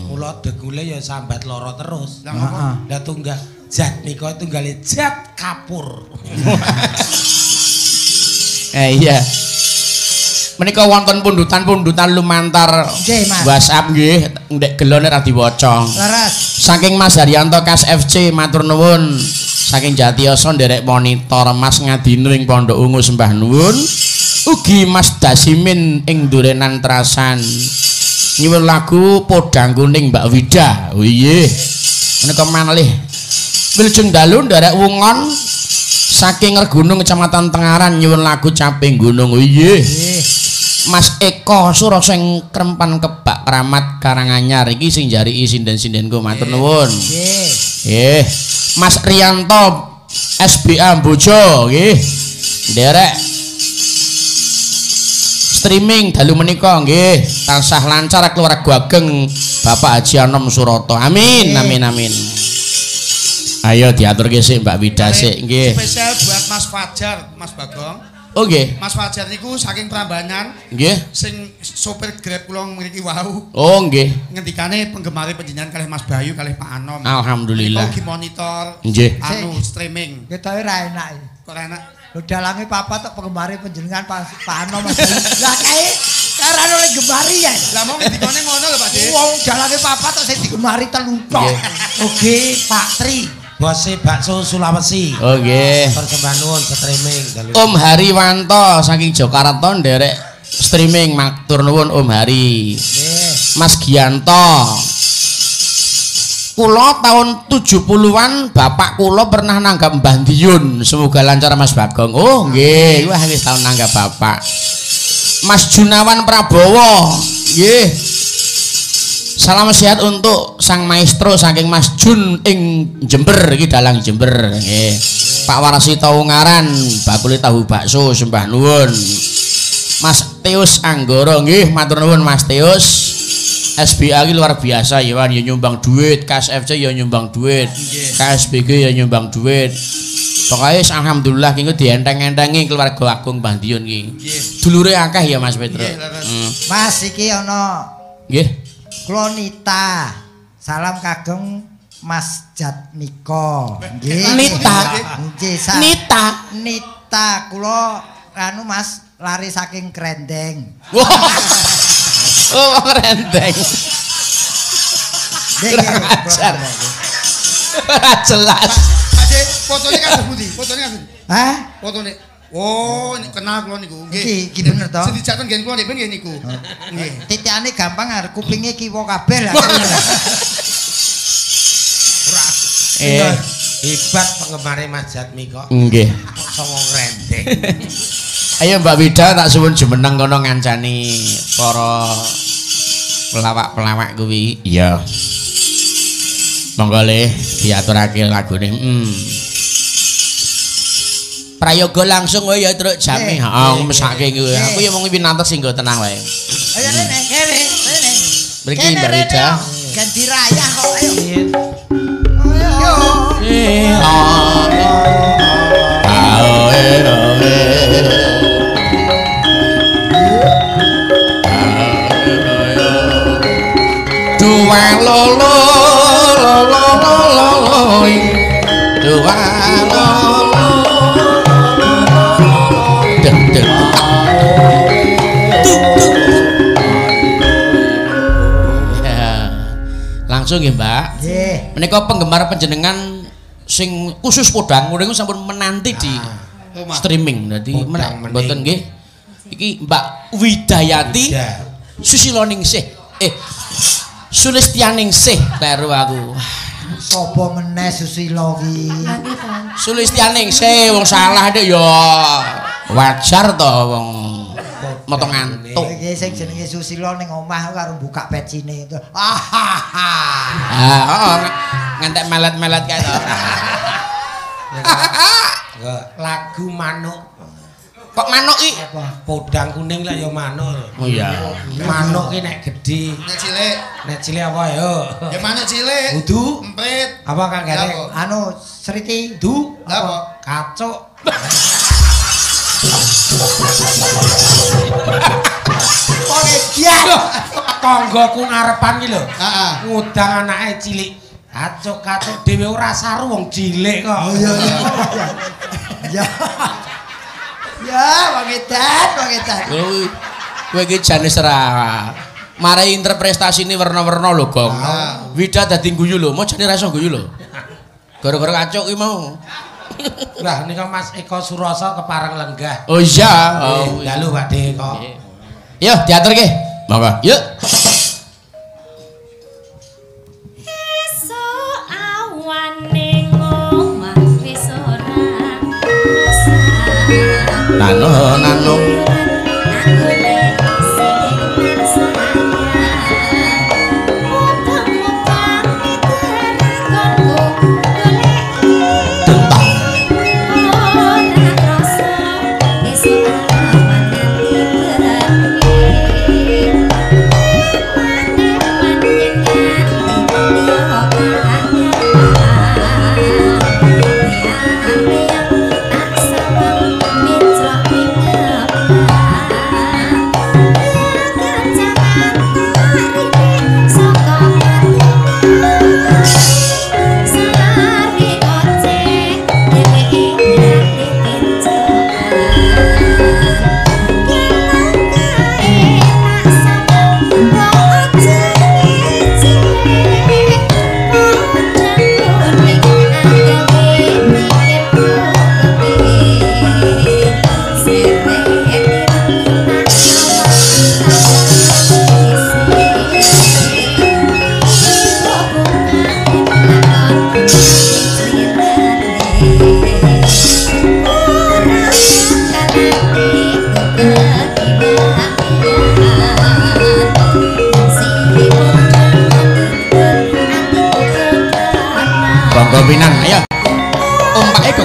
Kula degule ya sambat lara terus. Lah tunggal Jatmika tunggale jat kapur. Iya. Menika wonten pundutan-pundutan lumantar WhatsApp nggih, ndek gelone ra diwaca. Leres. Saking Mas Haryanto Kas FC matur nuwun. Saking Jatiyoso nderek monitor Mas Ngadino ing Pondok Ungu sembah nuwun. Ugi Mas Dasimin ing Durenan Trasan. Nyuwun lagu Podang Kuning Mbak Wida. Oh iya. Menika manlih wilujeng dalu nderek wungon saking Regunung Kecamatan Tengaran nyuwun lagu Caping Gunung. Oh iya. Mas Eko Surasa ing Krempan Kebak Kramat Karanganyar iki sing jariki sinden-sindenku matur nuwun. Nggih. Mas Rianto SBA Bojo nggih. Nderek streaming dalu menika nggih tansah lancar keluarga ageng Bapak Haji Anom Suroto. Amin amin amin. Ayo diaturke sik Mbak Wida sik nggih. Spesial buat Mas Fajar, Mas Bagong. Oh nggih. Mas Fajar niku saking Prambanan. Nggih. Sing sopir Grab kula mriki wau. Oh nggih. Ngendikane penggemare panjenengan kalih Mas Bayu kalih Pak Anom. Alhamdulillah. Niku monitor nggih. Anu streaming. Ketoke ra enak. Kok ra enak? Lho dalange papa tok penggemare panjenengan Pak Anom. Lah kae karane oleh gemari ya. Lah mong ngendikane ngono lho Pak De. Wong dalange papa tok sing digemari telu tok. Oke Pak Tri. Bose bakso Sulawesi. Oh nggih. Persembahan nuwun streaming dalu. Om Hari Wanto saking Jakarta nderek streaming matur nuwun Om Hari. Nggih. Mas Gianto. Kula tahun 70-an bapak kula pernah nanggap Mbah Diyun. Semoga lancar Mas Bagong. Oh nggih, wah wis tahun nanggap bapak. Mas Junawan Prabowo. Nggih. Salam sehat untuk sang maestro saking Mas Jun ing Jember iki dalang Jember nggih. Pak Warsito Ungaran bakule tahu bakso sembah nuwun. Mas Teus Anggoro nggih matur nuwun Mas Teus. SBA iki luar biasa ya Wan ya nyumbang duit, KSFC ya nyumbang duit, KSBG ya nyumbang duit. Pokoke alhamdulillah ki engko dienteng-entengi keluarga agung Mbah Diyun ki. Dulure akeh ya Mas Petro. Mas iki ana nggih. Klonita. Salam kagem Mas Jatmiko. Nggih. Nita. Nggih. Nita. Nita kula anu Mas lari saking Krendeng. Oh, Krendeng. Kurang ajar. Ora jelas. Pak, fotone kados pundi? Fotone kados pundi? Hah? Fotone. Oh, kenal kula niku. Nggih, iki bener to. Sing dijakon ngen kula nek nggih niku. Nggih. Titikane gampang arep kupinge kiwa kabeh lah. Ora. Hebat penggemare Mas Jatmiko. Nggih. Kok songo ngrendeng. Ayo Mbak Wida tak suwun jumeneng kono ngancani para pelawak-pelawak kuwi. Iya. Monggo le diaturake lagune. Prayoga langsung wae ya truk jame. Heeh, mesake kuwi. Aku ya mung winantes sing nggo tenang wae. Ayo rene, kene, rene. Mriki Mbak Wida. Ganti rayah kok ayo. Ayo. Dua lolo lolo lolo dua lolo deng deng tuk tuk. Langsung nggih Mbak. Nggih. Menika penggemar panjenengan sing khusus podang kuning sampun menanti di streaming. Dadi mboten nggih. Iki Mbak Widayati Susiloningsih. Sulistianingsih kleru aku. Sapa meneh Susilo ki? Sulistianingsih wong salah dik ya. Wajar to wong metu ngantuk. Iki sing jenenge Susilo ning omah karo buka pecine. Ah, heeh. Ngantek melet-melet kae to. Lagu manuk. Kok manuk iki? Podang kuning lek ya manuk. Oh iya. Manuk ki nek gedhi, nek cilik. Nek cilik apa ya? Ya manuk cilik. Kudu emprit. Apa Kang Gareng? Anu sriti. Du apa? Kacuk. Wong edan. Tanggaku ngarepan ki lho. Heeh. Ngudang anake cilik. Kacuk-kacuk dhewe ora saru wong cilik kok. Oh iya iya. Ya. Ya, wong edan, wong edan. Kowe iki jane ora. Marai interpretasine werna-werna lho, Gong. Wida dadi guyu lho, mau jane ra iso guyu lho. Gara-gara kacuk ki mau. Lah nika Mas Eko Surasa kepareng lenggah. Oh iya. Oh, dalu Pak De kok. Yo diaturke. Monggo. Yuk. Esuk awane ngomah wis ora. Nano nano. Yang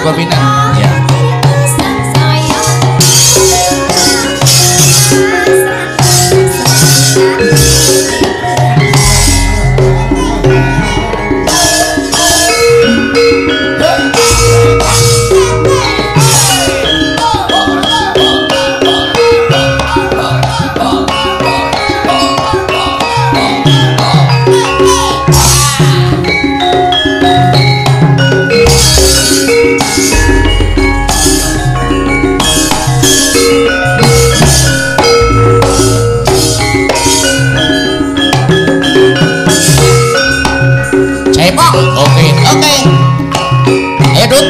kopinan. Ya. Oke, oke. Ayo, Dut.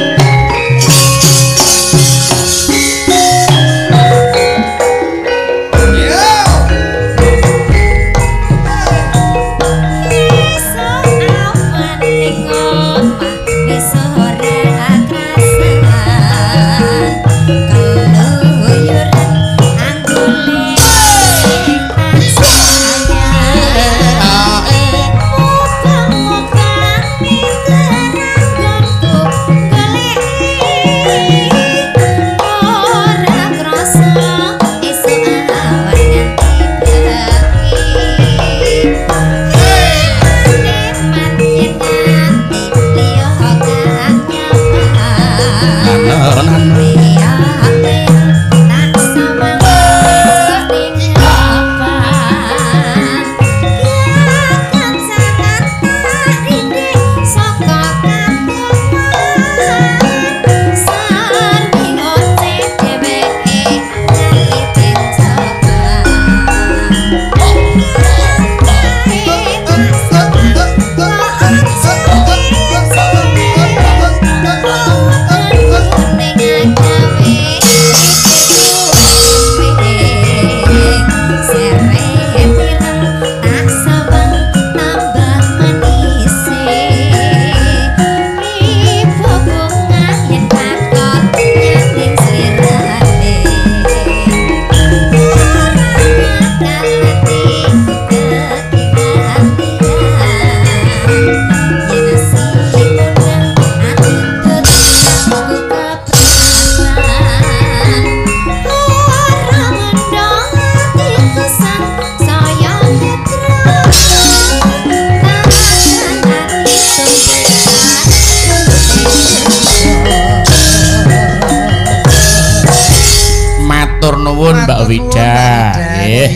Mbak Wida, nggih.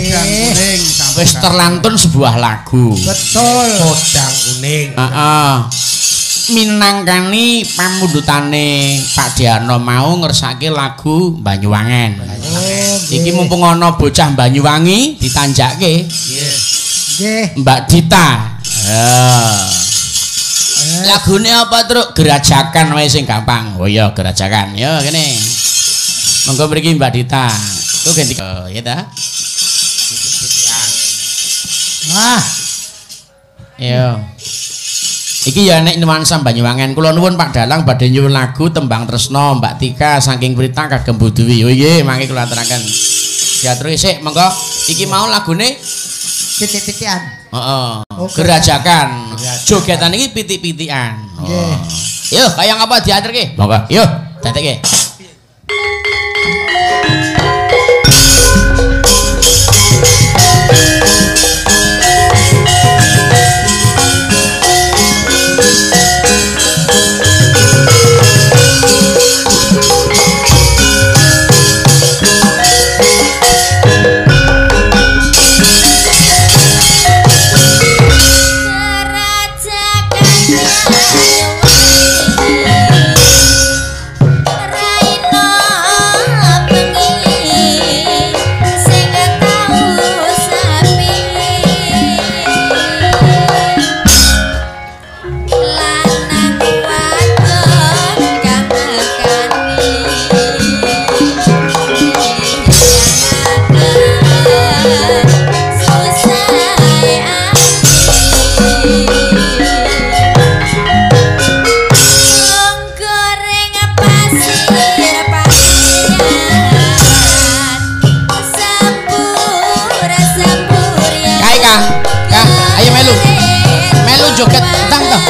Wis terlantun sebuah lagu. Betul. Podang kuning. Heeh. Minangkani pamundhutane Pak Diarno mau ngersake lagu Banyuwangen. Iki mumpung ana bocah Banyuwangi ditanjake. Nggih. Nggih. Mbak Dita. Lagune apa, Truk? Gerajakan wae sing gampang. Oh iya, gerajakan. Yo kene. Monggo mriki Mbak Dita. Ku ganti ya ta? Wah. Yo. Iki ya nek nuansa Banyuwangen. Kula nuwun Pak Dalang badhe nyuwun lagu Tembang Tresno Mbak Tika saking Prita kagem Bu Dewi. Oh nggih, mangke kula aturaken. Diaturi sik monggo. Iki mau lagune pitik-pitikan. Heeh. Gerajakan. Jogetan iki pitik-pitikan. Nggih. Yo, kaya ngapa diaturke? Monggo. Yo, dadekke. Joget tang toh.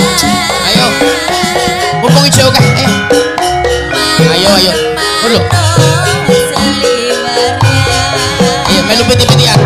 Ayo. Mumpung ijo akeh. Ayo. Lho. Iya, melu piti-pitian.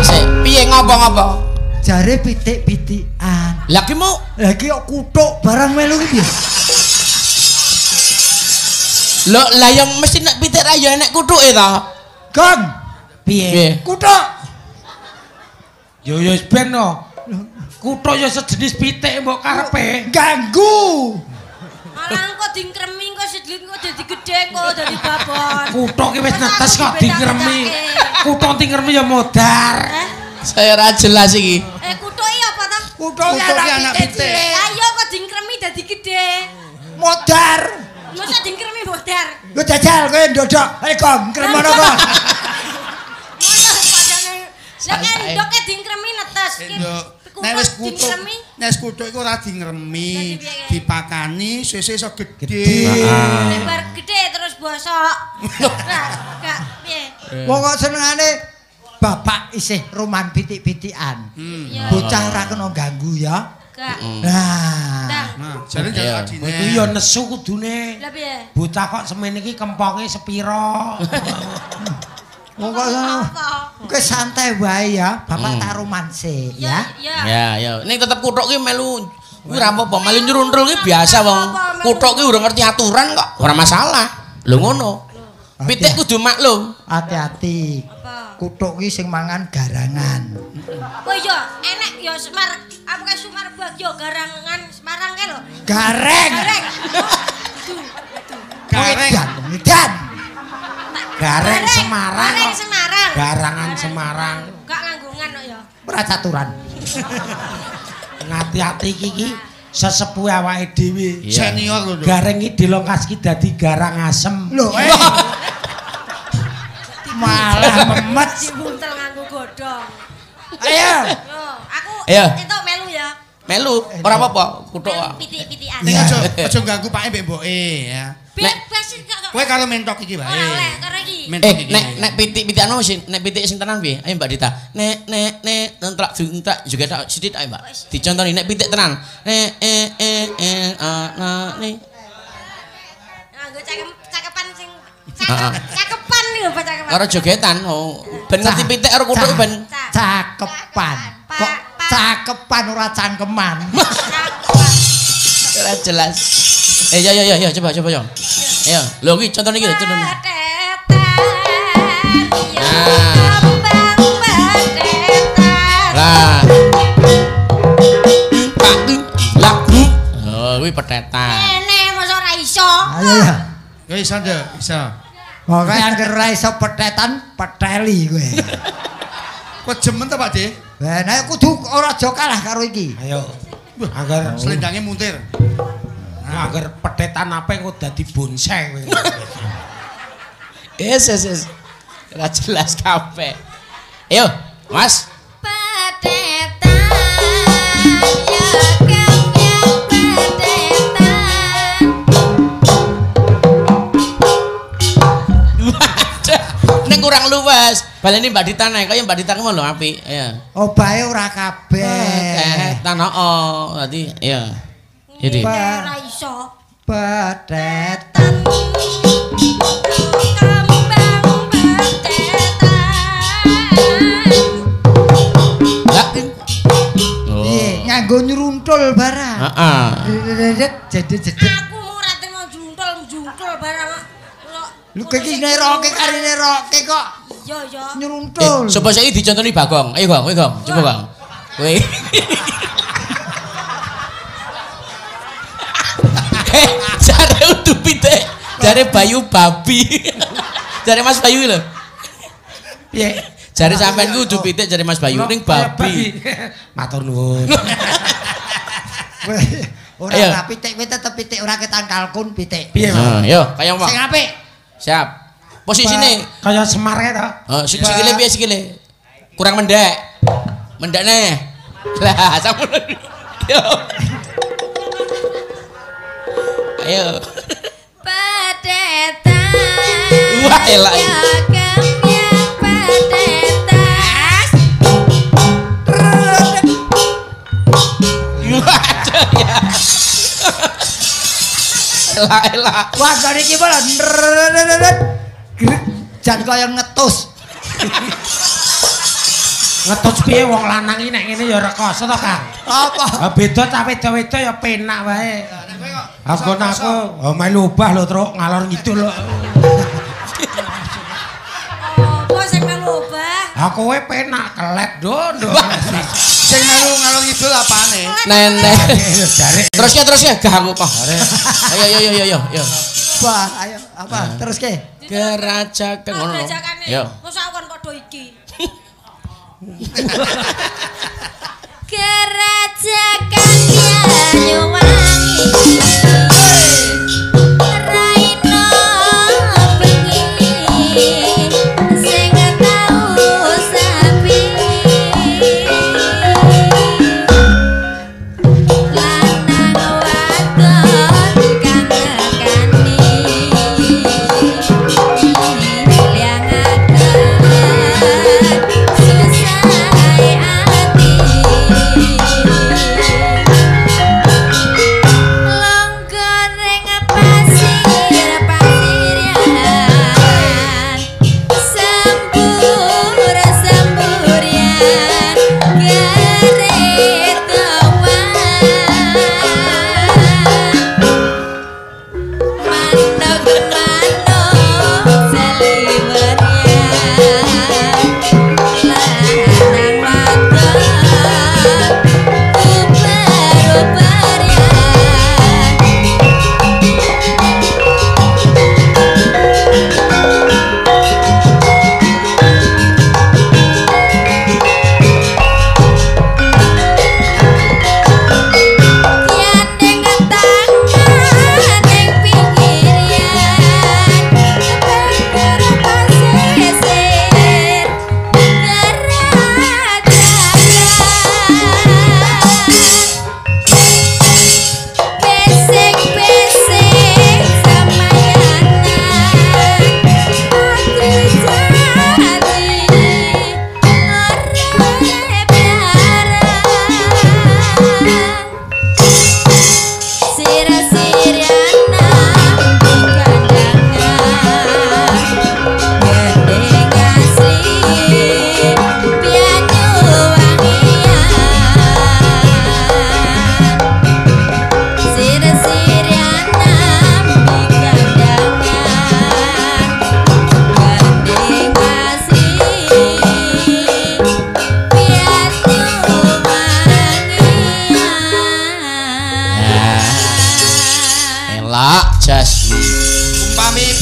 Se. Piye ngopo-ngopo? Jare pitik-pitikan. Lah ki mau lah iki kok kuthuk barang melu ki piye? Lho, lah yang mesti nek pitik ra ya enek kuthuke ta? Gong. Piye? Kuthuk. Yo yo ben no. Kuthuk ya sejenis pitik mbok karepe. Ganggu. Malah engko dingkremi engko sedlit engko dadi gedhe engko dadi babon. Kuthuk ki wis netes kok dingkremi. Kuthuk dingkremi ya modar. Saya ora jelas iki. Kuthuk iki apa ta? Kuthuk ki anak pitik. Lah iya kok dingkremi dadi gedhe. Modar. Masa dingkremi modar? Lho jajal kowe ndodok. Ayo gong ngremono kok. Lah kan ndoke dingkremi netes. Nek wis kuthuk, nek wis kuthuk iku ora dingremi, dipakani sesuk iso gedhe. Nek bar gedhe terus bosok. Lah, gak piye? Wong kok senengane bapak isih roman pitik-pitikan. Bocah ora kena ganggu ya. Gak. Nah, nah, jare njaluk adine. Kowe ya nesu kudune. Lah piye? Bocah kok semene iki kemponge sepira? Wong kok kowe santai wae ya, bapak tak romanse ya. Ya, ya. Ning tetep kuthuk ki melu kuwi ora apa-apa, melu nyeruntul ki biasa wong. Kuthuk ki urung ngerti aturan kok, ora masalah. Lho ngono. Pitik kudu maklum. Hati-hati. Kuthuk ki sing mangan garangan. Oh iya, enek ya Semar, aku kae Sumar Bagyo garangan Semarang kae lho. Gareng. Gareng. Gareng. Edan. Gareng Semarang. Gareng Semarang. Garangan Semarang. Gak nganggungan kok ya. Ora caturan. Ngati-ati iki sesepuh awake dhewe. Senior lho. Gareng iki dilongkas iki dadi garang asem. Lho, malah memet dibuntel nganggo godhong. Ayo. Yo, aku entuk melu ya. Melu, ora apa-apa, kuthuk kok. Pitik-pitikan. Ning aja ganggu pake mbek mboke ya. Bebas kok. Kowe karo mentok iki wae. Ora oleh karo iki. Nek pitik-pitikan sing nek pitik sing tenan piye? Ayo Mbak Dita. Nek nek nek nentrak entak juga tak sithik ayo Mbak. Dicontoni nek pitik tenan. Nek e e e a na ni. Nganggo cakepan sing cakepan lho Pak cakepan. Karo jogetan, oh ben ngerti pitik karo kuthuk ben cakepan. Kok cakepan ora cangkeman. Ora jelas. Ya ya ya coba coba yo. Ayo, lho iki contone iki lho contone. Lah. Pak lagu. Oh, kuwi petetan. Ene mosok ora iso. Ayo ya. Ya iso, Nduk, iso. Pokoke anggere ora iso petetan, peteli kowe. Kok jemen ta, Pak De? Lah nek kudu ora aja kalah karo iki. Ayo. Angger slendange muntir. Angger petetan ape kok dadi bonsai kowe. Yes, yes, yes. Ora jelas kabeh. Ayo, Mas. Petetan ya kemyang petetan. Waduh, ning kurang luwes. Baleni Mbak Dita nae, kaya Mbak Dita ku lho apik. Iya. Obahe ora kabeh. Petetan heeh, dadi iya. Jadi ora iso. Petetan. Kembang petetan. Lah. Piye nganggo nyeruntul barang. Heeh. Jeded-jeded. Aku ora trimo njuntul njuntul. Nyeruntul barang kok. Lho iki neroke karo neroke kok. Iya ya. Nyeruntul. Coba saiki dicontoni Bagong. Ayo Gong, kowe Gong, coba Gong. Kowe. Jare udu pitik, jare Bayu babi. Jare Mas Bayu lho. Piye? Jare sampean ku udu pitik jare Mas Bayu ning babi. Matur nuwun. Ora pitik kowe tetep pitik ora ketan kalkun pitik. Piye, Mas? Yo, kaya apa? Sing apik. Siap. Posisine kaya Semar kae to. Heeh, sikile piye sikile? Kurang mendek. Mendek neh. Lah, sampun. Yo. Ayo. Pedeta. Wah, elak. Waduh ya. Elak elak. Wah, kok iki malah jan kaya ngetus. Ngetus piye wong lanang iki nek ngene ya rekoso to, Kang? Apa? Ha beda ta wedok-wedok ya penak wae. Aku aku melu obah lho, Truk, ngalor ngidul lho. Apa sing melu obah? Ha kowe penak kelet do. Sing melu ngalor ngidul apane? Nenek. Jare. Terusnya gah aku kok. Ayo ayo ayo ayo ayo. Wah, ayo apa? Teruske. Gerajakan ngono. Yo. Mosok aku kon padha iki. Gerajakan Banyuwangi. Raina bengi sing tau sapi. Lanang wadon kang nekani liangaken susahe ati. Longgoreng pasir-pasirian, sembur-semburian geretowan. Manuk-manuk seliwerian, lanang wadon uber-uberian. Gandeng tangan ning pinggirian, kepengker pasisir gerajakan. Pesing-pesing samayanan, aku jadi ora barang. Sira-sirana di kandangan, gendeng asli Banyuwangian. Sira-sirana di kandangan, gendeng asli Banyuwangian. Elak jas. Umpami